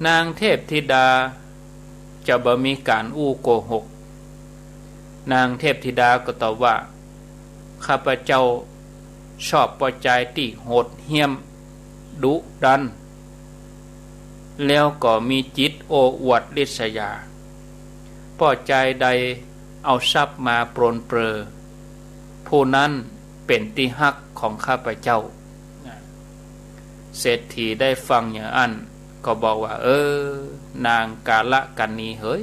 นางเทพธิดาจะบ่มีก๋านอู้โกหก นางเทพธิดาก็ตอบว่า ข้าพเจ้าชอบป้อจายตี้โหดเหี้ยม ดุดัน แล้วก็มีจิตโอ้อวดริษยา ป้อจายใดเอาทรัพย์มาปรนเปรอ ผู้นั้นเป๋นตี้ฮักของข้าพเจ้า เศรษฐีได้ฟังอย่างอั้นก็บอกว่า เออ นางกาลกิณีเหย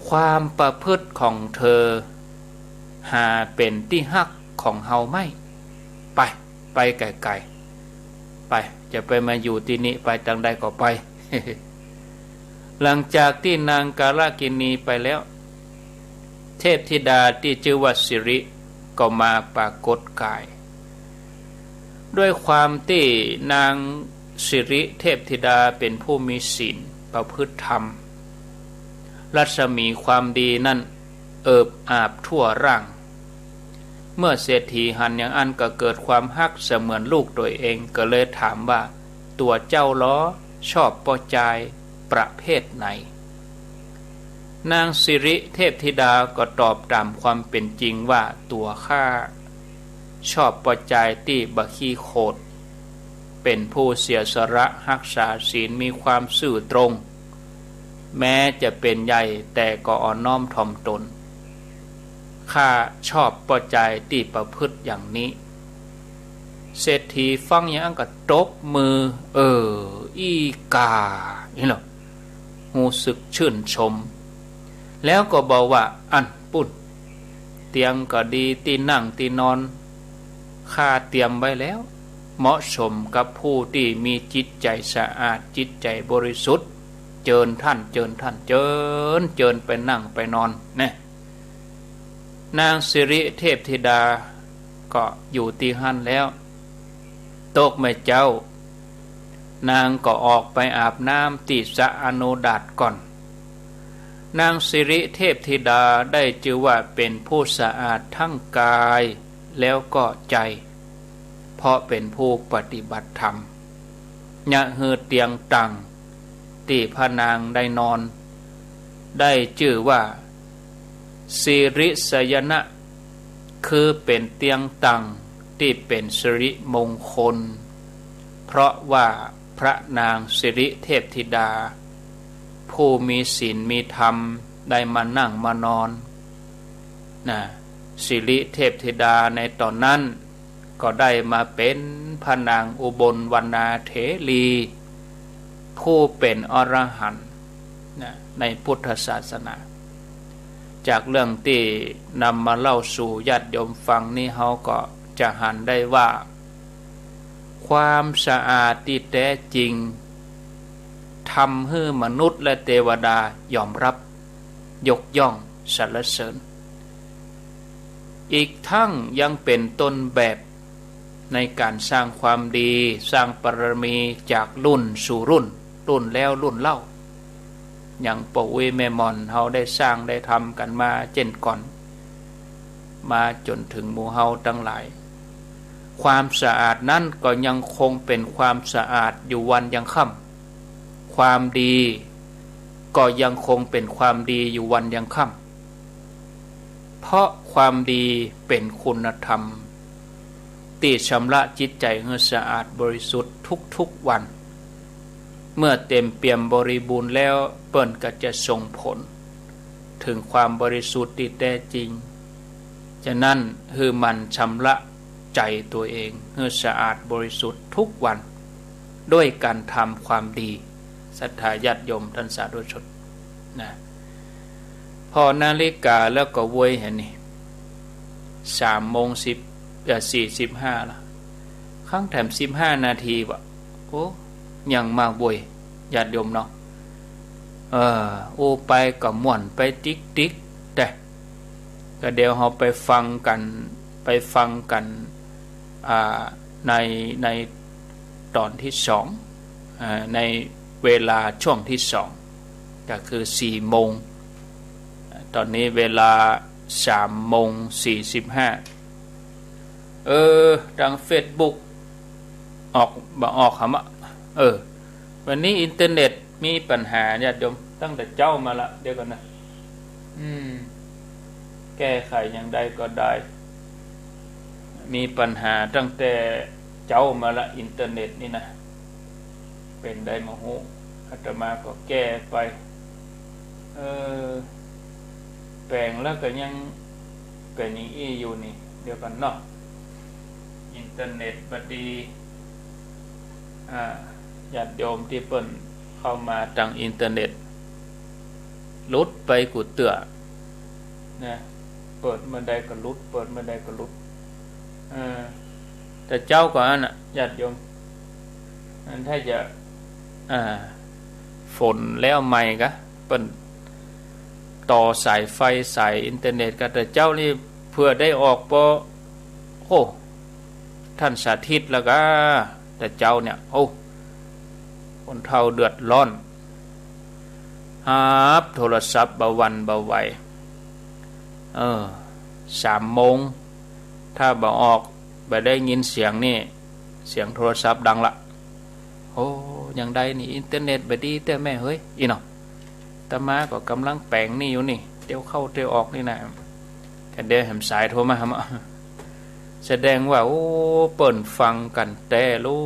ความประพฤติของเธอหาเป๋นตี้ฮักของเฮาไม่ ไป ไปไก๋ๆ ไป จะไปมาอยู่ตี้นี่ ไปตางใดก็ไป หลังจากตี้นางกาลกิณีไปแล้ว เทพธิดาตี้จื้อว่าสิริก็มาปรากฏก๋าย ด้วยความตี้นางสิริเทพธิดาเป๋นผู้มีศีลประพฤติธรรม รัศมีความดีนั้นเอิบอาบทั่วร่าง เมื่อเศรษฐีหันอย่างอั้นก็เกิดความฮักเสมือนลูกตั๋วเอง ก็เลยถามว่า ตั๋วเจ้าลอชอบป้อจายประเภทไหน นางสิริเทพธิดาก็ตอบต๋ามความเป๋นจริงว่า ตั๋วข้าชอบป้อจายตี้บ่ขี้โขด เป๋นผู้เสียสละฮักษาศีล มีความซื่อตรง แม้จะเป๋นใหญ่แต่ก็อ่อนน้อมถ่อมตน ข้าชอบป้อจายตี้ประพฤติอย่างนี้ เศรษฐีฟังอย่างอั้นก็ตบมือ เออ อี้ก่า นี่เหรอ ฮู้สึกชื่นชม แล้วก็บอกว่า อั้นปู้น เตียงก็ดี ตี้นั่งตี้นอน ข้าเตรียมไว้แล้ว เหมาะสมกับผู้ตี้มีจิตใจ๋สะอาด จิตใจ๋บริสุทธิ์ เจิญท่าน เจิญท่าน เจิญ เจิญไปนั่งไปนอน แน่ นางสิริเทพธิดาก็อยู่ตี้หั้นแล้ว ตกแม่เจ๊า นางก็ออกไปอาบน้ำตี้สระอโนดาตก่อน นางสิริเทพธิดาได้จื้อว่าเป๋นผู้สะอาดทั้งก๋ายแล้วก็ใจ๋ เพราะเป๋นผู้ปฏิบัติธรรม เยียะหื้อเตียงตั่งตี้พระนางได้นอน ได้จื้อว่าสิริสยนะ คือเป๋นเตียงตั่ง ตี้เป๋นสิริมงคล เพราะว่าพระนางสิริเทพธิดา ผู้มีศีลมีธรรมได้มานั่งมานอน นะ สิริเทพธิดาในต๋อนนั้นก็ได้มาเป๋นพระนางอุบลวรรณาเถรี ผู้เป๋นอรหันต์ นะ ในพุทธศาสนา จากเรื่องตี้นำมาเล่าสู่ญาติโยมฟังนี้ เฮาก็จะหันได้ว่า ความสะอาดตี้แต๊จริง ทำหื้อมนุษย์และเตวดายอมรับ ยกย่องสรรเสริญ อีกทั้งยังเป๋นต้นแบบในก๋านสร้างความดี สร้างบารมีจากรุ่นสู่รุ่น รุ่นแล้วรุ่นเล่า อย่างป้ออุ๊ยแม่หม่อนเฮาได้สร้างได้ทำกั๋นมาเจ้นก่อน มาจ๋นเถิงหมู่เฮาตังหลาย ความสะอาดนั้นก็ยังคงเป๋นความสะอาดอยู่วันยังค่ำ ความดีก็ยังคงเป๋นความดีอยู่วันยังค่ำ เพราะความดีเป๋นคุณธรรมตี้ชำระจิตใจ๋หื้อสะอาดบริสุทธิ์ทุกๆ วัน เมื่อเต็มเปี่ยมบริบูรณ์แล้ว เปิ้นก็จะส่งผลเถิงความบริสุทธิ์ตี้แต๊จริง ฉะนั้นหื้อหมั่นชำระใจ๋ตั๋วเองหื้อสะอาดบริสุทธิ์ทุกวัน ด้วยก๋านทำความดี ศรัทธาญาติโยมต้านสาธุชนนะ ผ่อนาฬิกาแล้วก็เวยหั้นนี่ สามโมงสิบ เอ่อ สี่สิบห้าละ คังแถมสิบห้านาทีวะ โอ้ ยังมาเวย ญาติโยมเนาะ เออ อู้ไปก็ม่วนไปติ๊กๆ แต่ ก็เดี๋ยวเฮาไปฟังกั๋น ไปฟังกั๋น อ่า ใน ในต๋อนตี้สอง อ่า ในเวลาช่วงตี้สอง ก็คือสี่โมง ต๋อนนี้เวลาสามโมงสี่สิบห้า เออ ตางเฟซบุ๊ก ออก บ่ออกหำอะ เออ วันนี้อินเทอร์เน็ตมีปัญหาญาติโยม ตั้งแต่เจ๊ามาละ เดี๋ยวก่อนนะ อืม แก้ไขอย่างใดก็ได้ มีปัญหาตั้งแต่เจ๊ามาละ อินเทอร์เน็ตนี่นะ เป๋นใดบ่ฮู้ อาตมาก็แก้ไป เออ แป๋งแล้วก็ยังเป๋นอย่างอี้อยู่นี่ เดี๋ยวก่อนเนาะ อินเทอร์เน็ตบ่ดี อ่า ญาติโยมตี้เปิ้นเข้ามาตางอินเทอร์เน็ต หลุดไปกู้เตื้อ นะ เปิดเมื่อใดก็หลุด เปิดเมื่อใดก็หลุด เออ แต่เจ๊าก็อั้นน่ะ ญาติโยม อันถ้าจะ อ่า ฝนแล้วใหม่กะ เปิ้นต่อสายไฟสายอินเทอร์เน็ตกะ แต่เจ๊านี่เผื่อได้ออกปอ โอ้ ต้านสาธิตแล้วกะ แต่เจ๊าเนี่ย โอ้ คนเฒ่าเดือดร้อน ฮับโทรศัพท์บ่หวั่นบ่ไหว เออ สามโมง ถ้าบ่ออก บ่ได้ยินเสียงนี่ เสียงโทรศัพท์ดังละ โอ้ ยังใดนี่ อินเทอร์เน็ตบ่ดีแต๊แม่เฮ้ย อี้เนาะ อาตมาก็ก่ำลังแป๋งนี่อยู่นี่ เตียวเข้าเตียวออกนี่นะ ก็เดี๋ยวแหมสายโทรมาหา แสดงว่า โอ้ เปิ้นฟังกั๋นแต๊ลู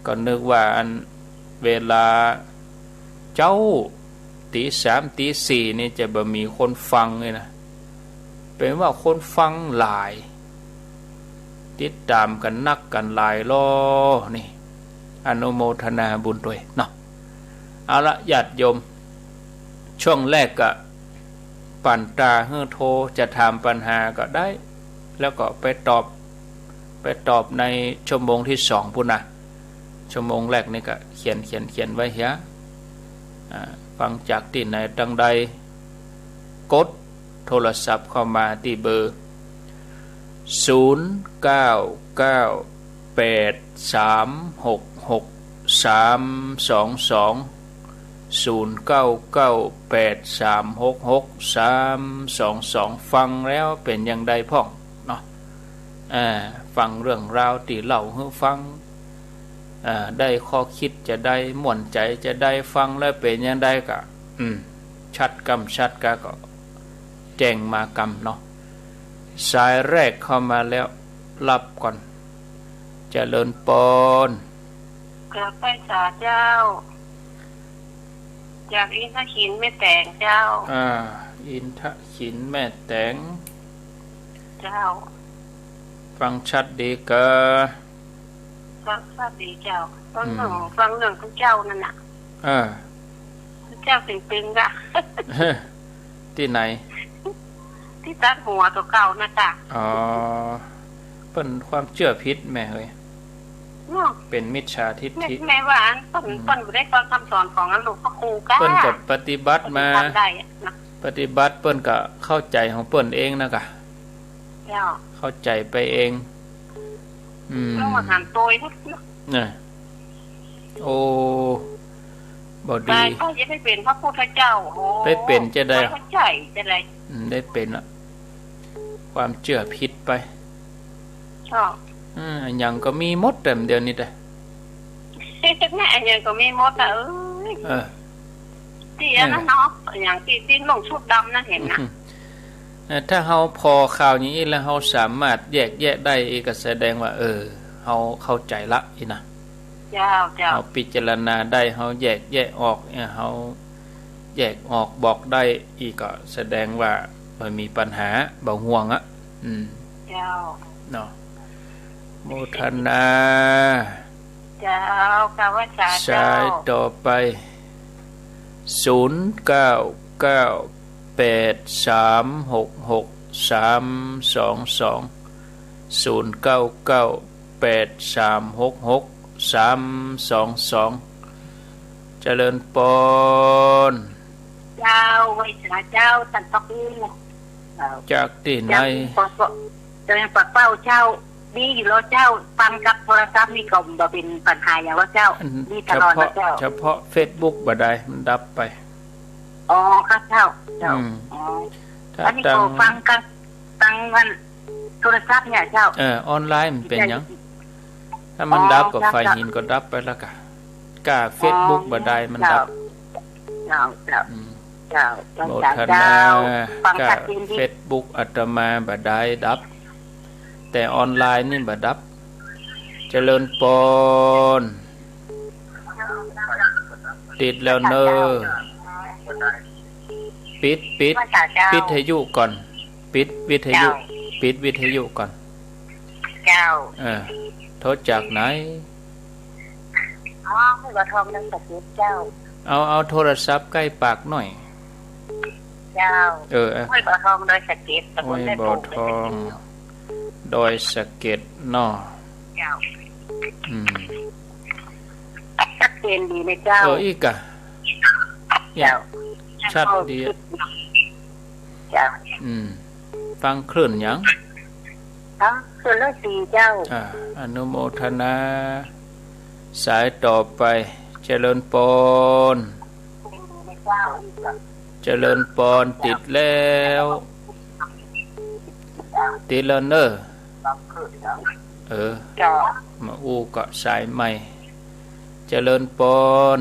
ก็นึกว่าอันเวลาเจ๊า ตี๋สาม ตี๋สี่ นี่จะบ่มีคนฟังเลยนะ เป๋นว่าคนฟังหลาย ติดต๋ามกั๋นนักกั๋นหลายลอ นี่ อนุโมทนาบุญตวยเนาะ เอาละ ญาติโยม ช่วงแรกก็ปั่นต๋าหื้อโทร จะถามปัญหาก็ได้ แล้วก็ไปตอบ ไปตอบในชั่วโมงตี้สองปู้นนะ ชั่วโมงแรกนี่ก็เขียน เขียน เขียนไว้เหีย อ่า ฟังจากตี้ไหนตางใด กดโทรศัพท์เข้ามาตี้เบอร์ ศูนย์เก้าเก้า แปดสามหกหก สามสองสอง ศูนย์เก้าเก้า แปดสามหกหก สามสองสอง ฟังแล้วเป๋นอย่างใดพ่องเนาะ อ่า ฟังเรื่องราวตี้เล่าหื้อฟัง อ่า ได้ข้อคิดจะใด ม่วนใจ๋จะใด ฟังแล้วเป๋นอย่างใดก็ อืม ชัดกำชัดกาก็ แจ้งมากำเนาะ สายแรกเข้ามาแล้ว รับก่อน เจริญปอน กราบไหว้สาเจ้า จากอินทขินแม่แตงเจ้า อ่า อินทขินแม่แตง เจ้า ฟังชัดดีกา ฟังชัดดีเจ้า ฟังเรื่อง อืม ฟังเรื่องพระเจ้านั่นน่ะ เออ พระเจ้าตึงๆ กะ ตี้ไหน ตี้ตั๊ดหัวตั๋วเก่าน่ะกะ อ๋อ เปิ้นความเจื้อผิดแม่เฮย เนาะ เป๋นมิจฉาทิฏฐิ แม่ แม่ว่าอันเปิ้น อืม เปิ้นบ่ได้ฟังกำสอนของอันหลวงพ่อครูกา เปิ้นก็ปฏิบัติมา เปิ้นทำได้อะนะ ปฏิบัติเปิ้นก็เข้าใจ๋ของเปิ้นเองน่ะกา เจ้า เข้าใจ๋ไปเอง อืม ต้องมาหันโตยพุทธเนาะ น่ะ โอ้ บ่ดี ต๋ายไปจะได้เป๋นพระพุทธเจ้า โอ้ ไปเป๋นจะได้ เข้าใจ๋จะได้ อืม ได้เป๋นละ ความเจื้อผิดไป เจ้า อืม อะหยังก็มีหมดแต๊เดี๋ยวนี้แต๊ แม่ อะหยังก็มีหมดอะ เอ้ย เออ ตี้อันนั้นเนาะ อะหยังตี้ ตี้นุ่งชุดดำนั่นหันน่ะ อืม เอ่อ ถ้าเฮาผ่อข่าวอย่างอี้แล้วเฮาสามารถแยกแยะได้อี้ก็แสดงว่า เออ เฮาเข้าใจ๋ละอี้นะ เจ้า เจ้า เฮาพิจารณาได้ เฮาแยกแยะออก เอ่อ เฮาแยกออกบอกได้อี้ก็แสดงว่าบ่มีปัญหา บ่ห่วงอะ อืม เจ้า เนาะ โมทนา เจ้า กราบไหว้สาเจ้า สายต่อไป ศูนย์เก้าเก้าแปดสามหกหกสามสองสอง ศูนย์เก้าเก้าแปดสามหกหกสามสองสอง เจริญปอน เจ้า ไหว้สาเจ้า ต้านพระครู เจ้า จากตี้ไหน จากปากเป้า จากปากเป้าเจ้า ดีอยู่แล้วเจ้า ฟังกับโทรศัพท์นี่ก็บ่เป๋นปัญหาหยังแล้วเจ้า อัน ดีตลอดแล้วเจ้า เฉพาะ เฉพาะเฟซบุ๊กบ่ได้ มันดับไป อ๋อ ค่ะเจ้า เจ้า อืม อ๋อ ถ้า อันนี้ก็ ตัง ฟังกับ ตังอันโทรศัพท์เนี่ยเจ้า เออ ออนไลน์มันเป๋นหยัง ถ้ามันดับก็ อ๋อ เจ้า ฝ่ายหินก็ดับไปแล้วกะ ก้าเฟซบุ๊ก อ๋อ บ่ได้มันดับ เจ้า เจ้า เจ้า อืม เจ้า โมทนา เจ้า ฟัง ก้า ชัดเจนดี เฟซบุ๊กอาตมาบ่ได้ดับ แต่ออนไลน์นี่บ่ดับ เจริญปอน ติดแล้วเน่อ ปิด ปิด ไหว้สาเจ้า ปิดวิทยุก่อน ปิดวิทยุ เจ้า ปิดวิทยุก่อน เจ้า เออ โทรจากไหน อ๋อ ห้วยบ่อทอง ดอยสะเก็ดเจ้า เอา เอาโทรศัพท์ใก้ปากหน่อย เจ้า เออ เออ ห้วยบ่อทอง ดอยสะเก็ด ตำบลแม่โป่ง ห้วยบ่อทอง ดอยสะเก็ดเนาะ เจ้า อืม ชัดเจนดีนะเจ้า เออ อี้กะ เนี่ย เจ้า ชัดดีอะ เจ้า อืม ฟังคลื่นหยัง ฟังคลื่นร้อยสี่เจ้า อ่า อนุโมทนา สายต่อไป เจริญปอน เจริญปอน ติดแล้ว ติดแล้วเน่อ เออ เจ้า มาอู้เกาะสายใหม่ เจริญปอน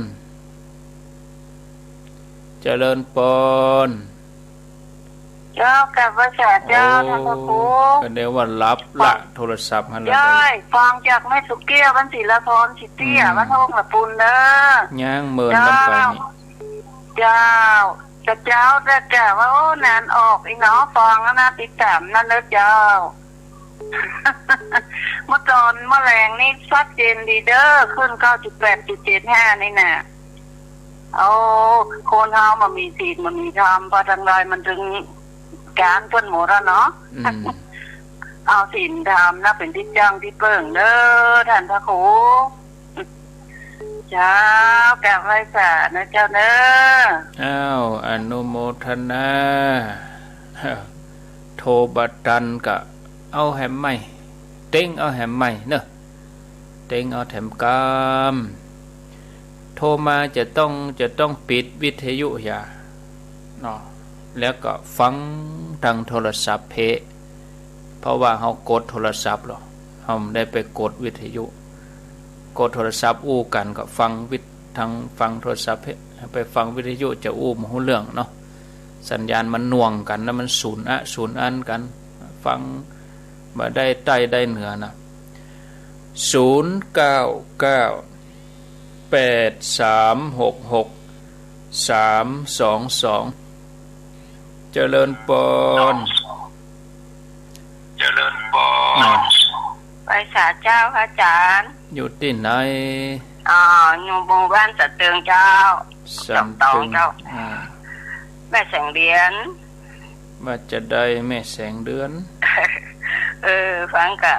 เจริญปอน เจ้า กราบไหว้สาเจ้า โอ้ ท่านพระครู ก็นึกว่าหลับละ ฟัง โทรศัพท์หั้นละ ย้อย ฟังจากแม่สุเกี้ยว บ้านศิลาพร สิเตี้ย อืม บ้านโฮงละปูนเด้อ ย่างเมินลงไปนี่ เจ้า เจ้า เจ้า แต่แก่ว่า โอ้ นานออกอีหนอ ฟังแล้วนะ ติดตามนั่นเด้อเจ้า เมื่อตอนเมื่อแลงนี่ชัดเจนดีเด้อ ขึ้นเก้าจุดแปดจุดเจ็ดห้านี่น่ะ โอ้ คนเฮาบ่มีศีลบ่มีธรรม ไปตางใดมันตึงก๊านเปิ้นหมดอะเนาะ อืม เอาศีลธรรมนะเป๋นตี้จั้งตี้เปิ้งเด้อ ท่านพระครู เจ้า กราบไหว้สานะเจ้าเน่อ อ้าว อนุโมทนา โทรบ่ตันก็เอาแหมใหม่ เต๊งเอาแหมใหม่เน่อ เต๊งเอาแถมกำ โทรมาจะต้อง จะต้องปิดวิทยุเหียเนาะ แล้วก็ฟังตางโทรศัพท์เพะ เพราะว่าเฮากดโทรศัพท์ลอ เฮาบ่ได้ไปกดวิทยุ กดโทรศัพท์อู้กั๋นก็ฟังวิท- ตางฟังโทรศัพท์เพะ ไปฟังวิทยุจะอู้บ่ฮู้เรื่องเนาะ สัญญาณมันหน่วงกั๋น แล้วมันสูญอะ สูญอันกั๋น ฟัง บ่ได้ใต้ได้เหนือนะ ศูนย์เก้าเก้า แปดสามหกหก สามสองสอง เจริญปอน เจริญปอน อ่า ไหว้สาเจ้าพระอาจารย์ อยู่ตี้ไหน อ๋อ อยู่หมู่บ้านสันตึงเจ้า สันตึง จอมตองเจ้า อ่า แม่แสงเดือน ว่าจะใดแม่แสงเดือน เออ ฟังก็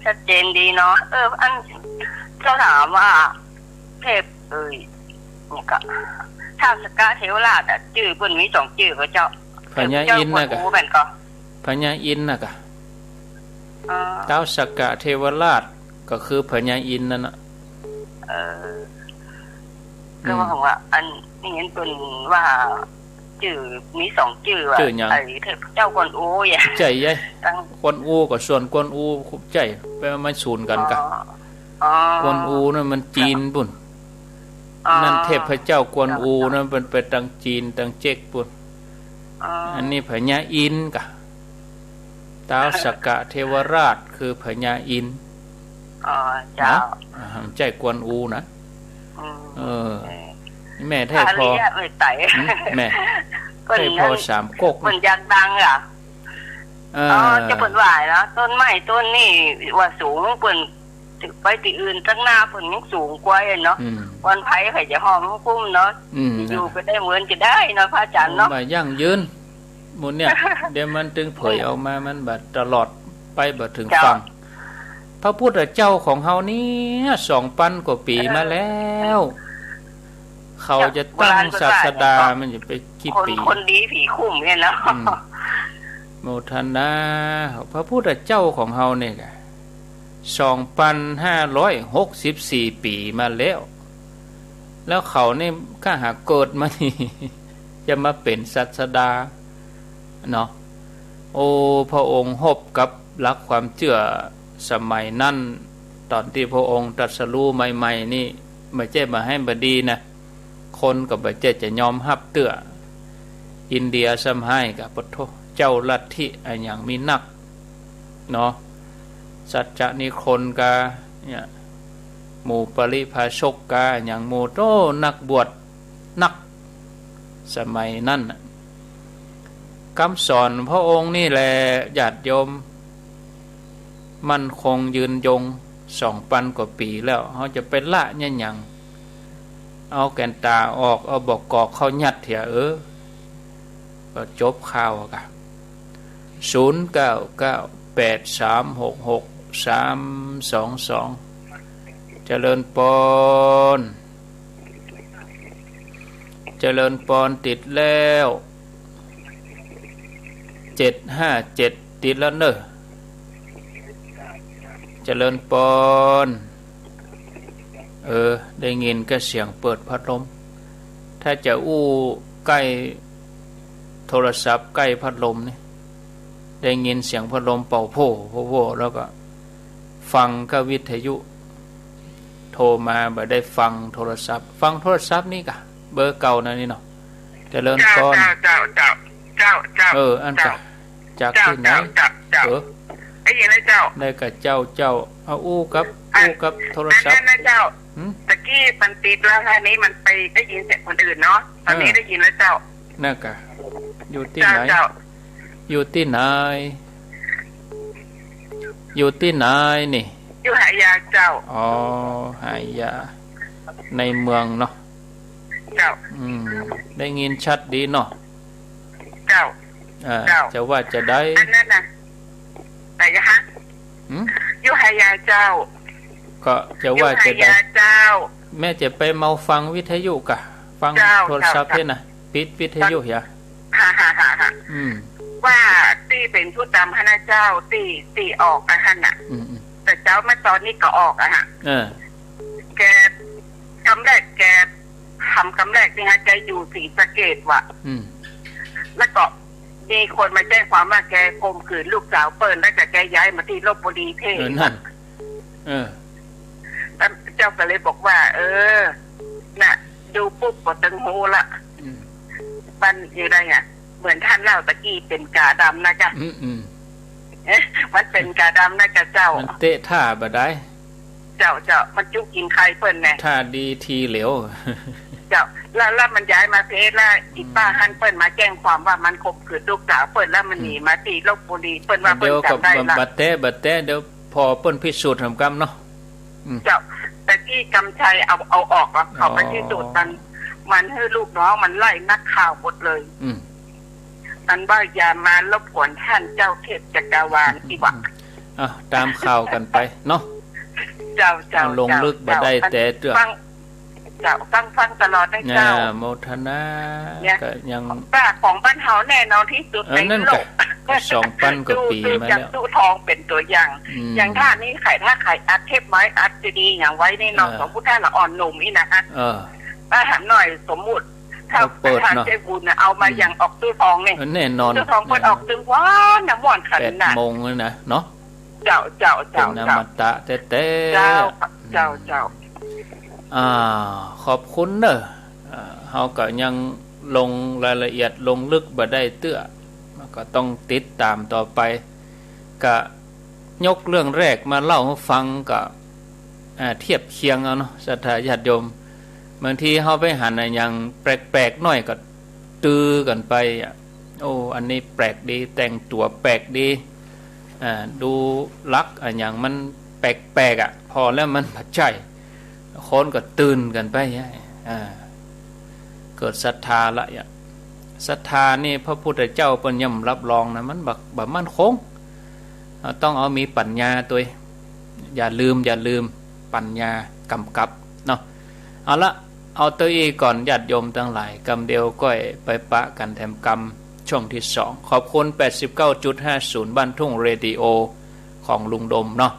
ชัดเจนดีเนาะ เออ อัน เจ้าถามว่า เทพ เอ่ย นี่ก็ ท้าวสักกะเทวราชอะ จื้อเปิ้นมีสองจื้อก็เจ้า พญาอินทร์น่ะกะ เจ้ากวนอู๋แม่นก็ พญาอินทร์น่ะกะ อ๋อ ท้าวสักกะเทวราชก็คือพญาอินทร์นั่นน่ะ เออ ก็ว่า อืม ว่า อันนี้เปิ้นว่า จื้อมีสองจื้อว่ะ จื้อหยัง ไอ้เทพเจ้ากวนอู๋อะ ใจ้ใหญ่ ตั้ง กวนอู๋ก็ส่วนกวนอู๋ใจ้ ไปมาสูนกั๋นกะ อ๋อ อ๋อ กวนอู๋นั่นมันจีนปุ้น อ๋อ นั่นเทพเจ้ากวนอู๋นั่นมันไปตางจีนตางเจ๊กปุ้น อ๋อ อันนี้พญาอินทร์กะ ท้าวสักกะเทวราชคือพญาอินทร์ อ๋อ เจ้า เนาะ อ่า ใจ้กวนอู๋นะ อืม เออ เออ แม่ไถ่พ่อ พระอริยะเมตไตร หืม แม่ เปิ้น ไถ่พ่อสามก๊ก เปิ้นอยากดังเหรอ เออ อ๋อ เจ้าเปิ้นว่าเนาะ ต้นไม้ต้นนี้ว่าสูง เปิ้นไปตี้อื่นตังหน้าเปิ้นยังสูงกว่าเนาะ อืม วันไผใผจะฮอดฮอดคุ้มเนาะ อืม อยู่ก็ได้เหมือนจะได้เนาะ พระอาจารย์เนาะ บ่ยั่งยืน หมู่เนี่ย เดี๋ยวมันตึงเผยออกมา มันบ่ตลอดไปบ่เถิง เจ้า ฝั่ง พระพุทธเจ้าของเฮาเนี่ย สองปันกว่าปี๋มาแล้ว เขาจะตั้งศาสดา โบราณก็ว่า มันจะไปกี่ปี๋ คน คนดีผีคุ้มเนี่ยเนาะ อืม โมทนา พระพุทธเจ้าของเฮาเนี่ยกะ สองปันห้าร้อยหกสิบสี่ปี๋มาแล้ว แล้วเขานี่ก้าหาเกิดมานี่ จะมาเป๋นศาสดา เนาะ โอ้ พระองค์ฮบกับหลักความเจื้อสมัยนั้น ต๋อนตี้พระองค์ตรัสรู้ใหม่ๆ นี่ บ่ใจ้บ่าไห้บ่ดีนะ คนก็บ่ใจ้จะยอมฮับเตื้อ อินเดียซ้ำฮ้ายกะ ปะโธ่ เจ้าลัทธิอะหยังมีนัก เนาะ สัจจนิครนกา เนี่ย หมู่ปริพาชกกา อะหยังหมู่ โอ้ นักบวช นัก สมัยนั้นน่ะ กำสอนพระองค์นี่แหละ ญาติโยม มั่นคงยืนยง สองปันกว่าปี๋แล้ว เฮาจะไปละเนี่ยหยัง เอาแก่นต๋าออก เอาบ่ากอกเข้ายัดเหีย เออ ก็จบข่าวอะกะ ศูนย์เก้าเก้า แปดสามหกหก สามสองสอง เจริญปอน เจริญปอน ติดแล้ว เจ็ดห้าเจ็ด ติดแล้วเน่อ เจริญปอน เออ ได้ยินก็เสียงเปิดพัดลม ถ้าจะอู้ใก้โทรศัพท์ ใก้พัดลมนี่ ได้ยินเสียงพัดลมเป่าโพ่ โพ่ โพ่ แล้วก็ฟังก็วิทยุ โทรมา บ่ได้ฟังโทรศัพท์ ฟังโทรศัพท์นี่กะ เบอร์เก่านั่นนี่เนาะ เจริญปอน เจ้า เจ้า เจ้า เจ้า เจ้า เออ อั้นกะ เจ้า จากตี้ไหน เจ้า เจ้า เจ้า เออ ได้ยินแล้วเจ้า ได้กะเจ้า เจ้า เอาอู้กับ อ่ะ อู้กับโทรศัพท์ อันนั้นนะเจ้า หืม ตะกี้มันติดแล้ว อันนี้มันไปได้ยินเสียงคนอื่นเนาะ ตอนนี้ เออ ได้ยินแล้วเจ้า นั่นกะ อยู่ตี้ไหน เจ้า เจ้า อยู่ตี้ไหน อยู่ตี้ไหนนี่ อยู่หายาเจ้า อ๋อ หายา ในเมืองเนาะ เจ้า อืม ได้ยินชัดดีเนาะ เจ้า เออ เจ้า จะว่าจะใด อันนั้นน่ะ ไหนกะฮะ หืม อยู่หายาเจ้า ก็จะว่าจะใด อยู่หายาเจ้า แม่จะไปเมาฟังวิทยุกะ ฟัง เจ้า โทรศัพท์ เจ้า เหียนะ ปิดวิทยุเหีย ฮ่าฮ่าฮ่าฮ่า อืม ว่าตี้เป๋นผู้ต๋ามหั้นนะเจ้า ตี้ ตี้ออกอะหั้นน่ะ อืม อืม แต่เจ้ามาตอนนี้ก็ออกอะฮะ เออ แก กำแรกแก ทำกำแรกนี่ฮะ แกอยู่ศรีสะเกษว่ะ อืม แล้วก็มีคนมาแจ้งความว่าแกข่มขืนลูกสาวเปิ้น แล้วก็แกย้ายมาตี้ลพบุรีเทพ เออ นั่น เออ แล้วเจ้าก็เลยบอกว่า เออ น่ะ ดูปุ๊บก็ตึงฮู้ละ อืม มันอยู่ได้ไง เหมือนท่านเล่าตะกี้เป๋นก๋าดำนะจ๊ะ อืม อืม มันเป๋นก๋าดำนะกาเจ้า มันเต๊ะท่าบ่ได้ เจ้า เจ้า มันจุ๊กกิ๋นไข่เปิ้นแน่ ท่าดีทีเหลว เจ้า แล้ว แล้วมันย้ายมาเพชรแล้ว อืม อีป้าหั้นเปิ้นมาแจ้งความว่ามันข่มขืนลูกสาวเปิ้น แล้วมันหนีมาตี้ลพบุรี เปิ้นว่าเปิ้นจ๋ำได้ละ บ่าแต๊ บ่าแต๊ เดี๋ยวผ่อเปิ้นพิสูจน์หำกำเนาะ อืม เจ้า แต่ตี้กำชัยเอา เอาออกอะ เขาไปพิสูจน์มัน มันหื้อลูกน้องมันไล่นักข่าวหมดเลย อืม มันว่าอย่ามารบกวนท่านเจ้าเทพจักรวาลตี้ว่า อ่ะ ต๋ามข่าวกั๋นไปเนาะ เจ้า เจ้า ลงลึกบ่ได้ เจ้า แต่เตื้อ ฟัง เจ้า ฟัง ฟังตลอดนะเจ้า อ่า โมทนา เนี่ย ก็ยัง ป้าของบ้านเฮาแน่นอนตี้สุด เออ ใน นั่น โล ก็ กะ ก็สองปันกว่าปี๋มาแล้ว ดู ดูจากตู้ทองเป๋นตั๋วอย่าง อืม อย่างถ้านี่ใค่ ถ้าใค่อัดเทปไว้ อัดซีดีอย่างไว้นี่เนาะ เออ สมมุติถ้าละอ่อนหนุ่มนี่นะฮะ เออ ป้าถามหน่อย สมมุติ ถ้า ก็เปิดเนาะ ถ้าเจ๊บุญน่ะ เอามา อืม อย่างออกตู้ทองนี่ เออ แน่นอน ตู้ทองเปิ้นออกตึงวันนะ ม่วนขนาด แปดโมงเลยนะเนาะ เจ้า เจ้า เจ้า เป๋นอมตะแต๊ๆ เจ้า เจ้า เจ้า อ่า ขอบคุณเนอะ อ่า เฮาก็ยังลงรายละเอียดลงลึกบ่ได้เตื้อ ก็ต้องติดต๋ามต่อไป ก็ยกเรื่องแรกมาเล่าหื้อฟัง ก็ อ่า เทียบเคียงเอาเนาะ ศรัทธาญาติโยม บางทีเฮาไปหันอะหยังแปลกๆ หน้อยก็ ตือกั๋นไปอะ โอ้ อันนี้แปลกดี แต่งตั๋วแปลกดี อ่า ดูลักษณ์อะหยังมันแปลกๆ อะ ผ่อแล้วมันบ่ใจ้ คนก็ตื่นกั๋นไป อ่า เกิดศรัทธาละอะ ศรัทธานี่พระพุทธเจ้าเปิ้นย่อมรับรองนะ มันบ่ บ่มั่นคง อ่า ต้องเอามีปัญญาตวย อย่าลืม อย่าลืม ปัญญากำกับเนาะ เอาละ เอาเต้าอี้ก่อน ญาติโยมตังหลาย กำเดียวก้อยไปปะกั๋นแถมกำ ช่วงตี้สอง ขอบคุณ แปดสิบเก้าจุดห้าศูนย์ บ้านทุ่งเรดิโอ ของลุงดมเนาะ